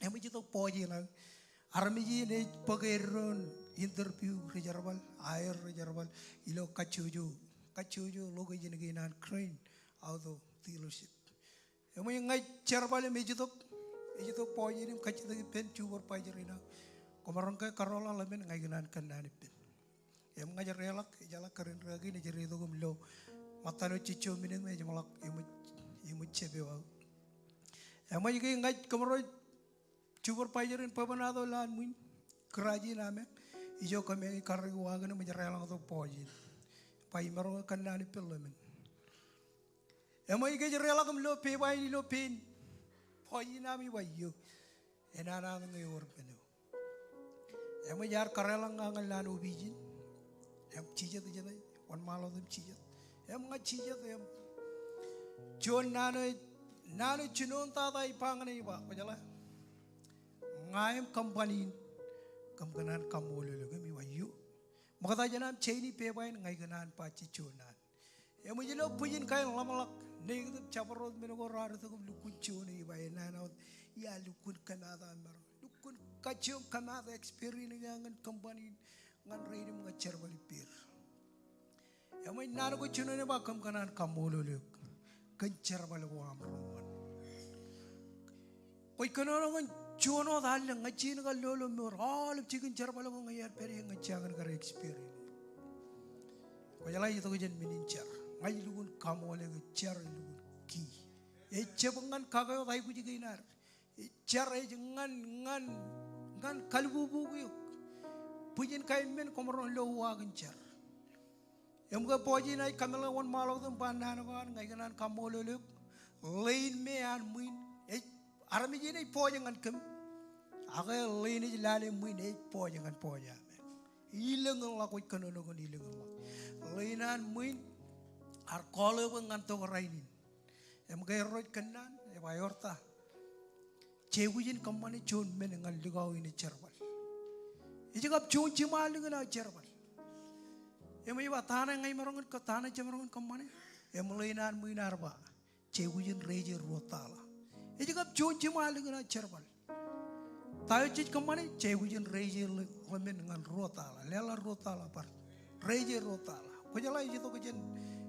Im ej itok bọọj in aō. Armej in ej bōk eddoin interview ri jerbal, hire ri jerbal, ilo kajjojo, kajjojo location kein an crane auto dealership. Im ña ij jerbal im ej itok, ej itok bọọj in im kajjitōk ippān supervisor in aō. Kwōmaroñ ke karool ḷọk ḷōmān, ña ikōṇaan kōnnaan ippān. Im ña ij deḷọñ, ejeḷā kōrā in rūkaki in ej reitok im lo ṃōttan eo jejjo minit im ejeṃḷọk eṃōj, eṃōj jab eo aō. Eṃōj ke ña ij kōmro supervisor in bwebwenato ilowaan ṃwiin, garage in amān, ijo kōmeañ karreoiki wa kein im ej deḷọñtok bọọj in. Ba imaroñ kōnnaan ippān ḷōmān. Eṃōj ke ej deḷọñ im lo pepa in ilo pein bọọj in aṃ? Iba eo. Enana ñe ewōr men eo. Eṃōj iar kareḷọk ña ñan lowaan opiij in. Im jijet ijeṇe, wōnṃaanḷọk im jijet. Im ña jijet im juon naan eo, naan eo jinoin tata ej ba ñan e, iba, kwōjeḷā, ña im kōṃṃani in kōm kōṇaan kaṃṃoolol eok. Im iba eo. Ṃokta jān aṃ jeini pepa in, ña ikōṇaan ba jejjo naan. Eṃōj ilo bwijin kain ḷōmṇak, negative jabdewōt men ko raar itok im lukkuun juon eo, iba enana wōt iar lukkuun kōmaat aō maroñ. Lukkuun kajjioñ kōmaat experience eo ñan company in, ñan rein im ñan jerbal ippāer. Eṃōj naan ko jinoin ej ba kōm kōṇaan kaṃṃoolol eok kōn jerbal ko aṃ roñoul. Kwōj kōnono kōn juon wōt allōñ, ña ij jañin kar lolo mour, aolep jikin jerbal ko ña iar pād ie ña ij jañin kar experience. Kwōjeḷā, ej itok jān men in jar. Ña ij lukkuun kaṃool ke jar ej lukkuun key. Ejjab ñan kake wōt aikuj kein ad. Jar ej ñan, ñan, ñan kalbubu eok. Bwijin kain men koṃ maroñ lo uwaak in jar. Im ke bọọj in ej kōmeḷeḷe wōnṃaanḷọk im ba naan ko an, ña ikōṇaan kaṃṃoolol eok. Ḷein me an ṃwiin, ej, armej in ej bọọj ñan kōm. Ak ḷein ej lale ṃwiin ej bọọj ñan bọọj aṃ. Ilōñḷọk, kwōj kōnono kōn ilōñḷọk. Ḷein an ṃwiin ear call eok bwe ñan tok rainin. Im ke erro ej kōnnaan, ej ba, ewōr ta? Jej aikuj in kōṃṃane juon men ñan likao in ej jerbal. Ej kab juon jiṃa ālikin aō jerbal. Im ej ba, ta ṇe ña imaroñ in kō-, ta ṇe jemaroñ in kōṃṃane? Im ḷein an ṃwiin ear ba, jej aikuj in raise e ruo tala. Ej kab juon jiṃa ālikin aō jerbal. Ta eo jej kōṃṃane? Jej aikuj in raise e ḷe-, ḷōmān ñan ruo tala. Leḷọk ruo tala bar. Raise e ruo tala. Kwōjeḷā, ej itok jān,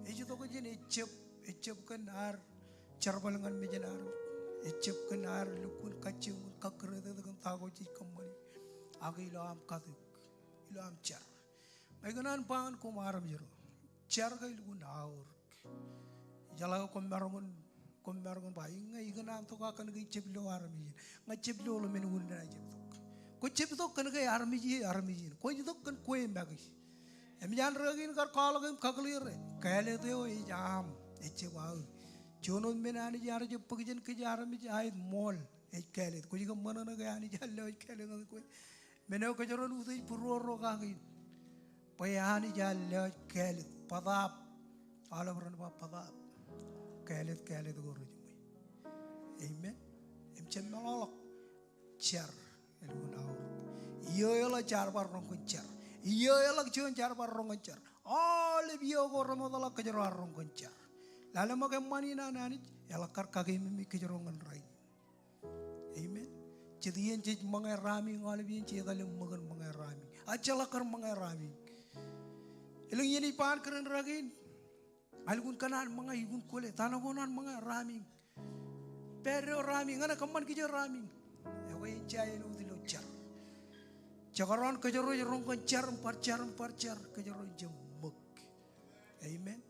ej itok jān ejjab, ejjab kōn ad jerbal ñan mejān armej. Ejjab kōn ad lukkuun kajjioñ kōn kakkūrtata kōn ta ko jej kōṃṃane. Ak ilo aṃ katok, ilo aṃ jar. Ña ikōṇaan ba ñan koṃ armej ro, jar ke lukkuun aorōk. Ijeḷā ke koṃ maroñ in, koṃ maroñ in ba, ña ikōṇaan tok kōnke ij jab lo armej in. Ña ij jab lo ḷōmān unin aō jab tok. Kwōj jab tok kōnke armej in, armej in. Kwōj tok kōn kwe make. Im jān rūkaki in kar kwaḷọk im kakōḷḷe er, kāālōt eo ej aṃ, ejjab aō. Juon wōt men Anij ear jab bōk jān kōj armej, aet ṃool, ej kāālōt. Kwōj ke ṃōṇōṇō ke Anij ear lewōj kāālōt ñan kwe? Men eo kōjro en utiej būruō ro kaki in. Bwe Anij ear lewōj kāālōt, bōtaab. Aolep ren ba bōtaab. Kāālōt, kāālōt ko rej ṃōj. Amen. Im jab meḷọkḷọk. Jar, elukkuun aorōk. Iiō eḷak jaar bar roñ kōn jar. Iiō eḷak juon jaar bar roñ kōn jar. Aolep iiō ko remootḷọk kōjro ar roñ kōn jar. Lale ṃōk eṃṃan in an Anij, eḷak kar kakeememej kōjro ñan rainin. Amen. Jet iien jej ṃōñā rāmiiñ, aolep iien jej etal im ṃōk in ṃōñā rāmiiñ. Ak jeḷak kar ṃōñā rāmiiñ. Elōñ iien ej ba ñan kōrā in rūkaki in, ña lukkuun kōṇaan ṃōñā, ikōṇaan kwōle. Ta ṇe kwōṇaan ṃōñā? Rāmiiñ. Pād ro rāmiiñ, ñan kōṃṃan kōj rāmiiñ. Ekwe, ejja āinwōt ilo jar. Jekdọọn kōjro ej roñ kōn jar im bar jar im bar jar, kōjro en jab ṃōk. Amen.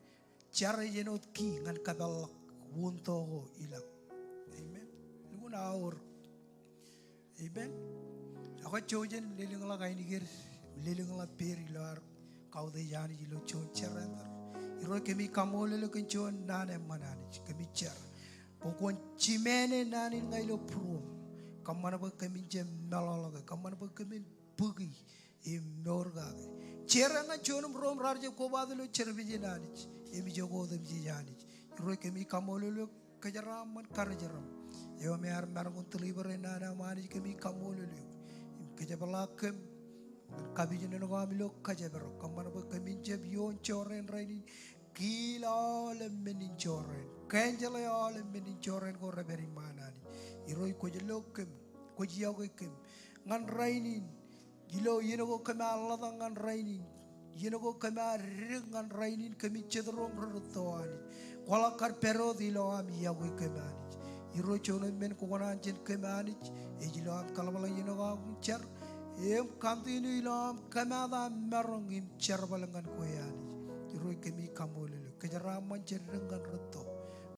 Jar ej āinwōt key ñan kōpeḷḷọk wūntō ko ilañ. Amen. Lukkuun aorōk. Amen. Ekwe jouj jen lelōñḷọk ainikien, lelōñḷọk peid ilo ad kautiej Anij ilo juon jar eo. Irooj kōmij kaṃṃoolol eok kōn juon naan eṃṃan Anij. Kōmij jar bwe kwōn jimeene naan in ña ilo būruōm. Kōṃṃan bwe kōmin jab meḷọkḷọke. Kōṃṃan bwe kōmin bōki im mour kake. Jar eo ñan juon im ruo im raar jab kobatok ilo jerbal in Anij. Im ej otemjej Anij. Irooj kōmij kaṃṃoolol eok kōjeraaṃṃan karijeraṃ eo me ear maroñ in deliver e naan eo Anij. Kōmij kaṃṃoolol eok im kōjepḷaak kōm ñan kapijuknen ko aṃ ilo kōjparok. Kōṃṃan bwe kōmin jab ioon jorrāān rainin. Kiil aolep men in jorrāān. Cancel e aolep men in jorrāān ko rej pād iṃaan Anij. Irooj kwōj lo kōm, kwōj iọkwe kōm ñan rainin. Ilo iien ko kōm ar ḷotak ñan rainin, iien ko kōm ar dik ñan rainin, kōmij jet ro im ri rūtto Anij. Kwaḷọk kar pād wōt ilo aṃ iọkwe kōm Anij. Irooj juon men kwōkōṇaan jān kōm Anij, ej ilo aṃ kaḷapḷọk iien ko aṃ jar im continue ilo aṃ kōmaat aṃ maroñ im jerbal ñan kwe Anij. Irooj kōmij kaṃṃoolol eok. Kōjeraaṃṃan jān dik ñan rūtto.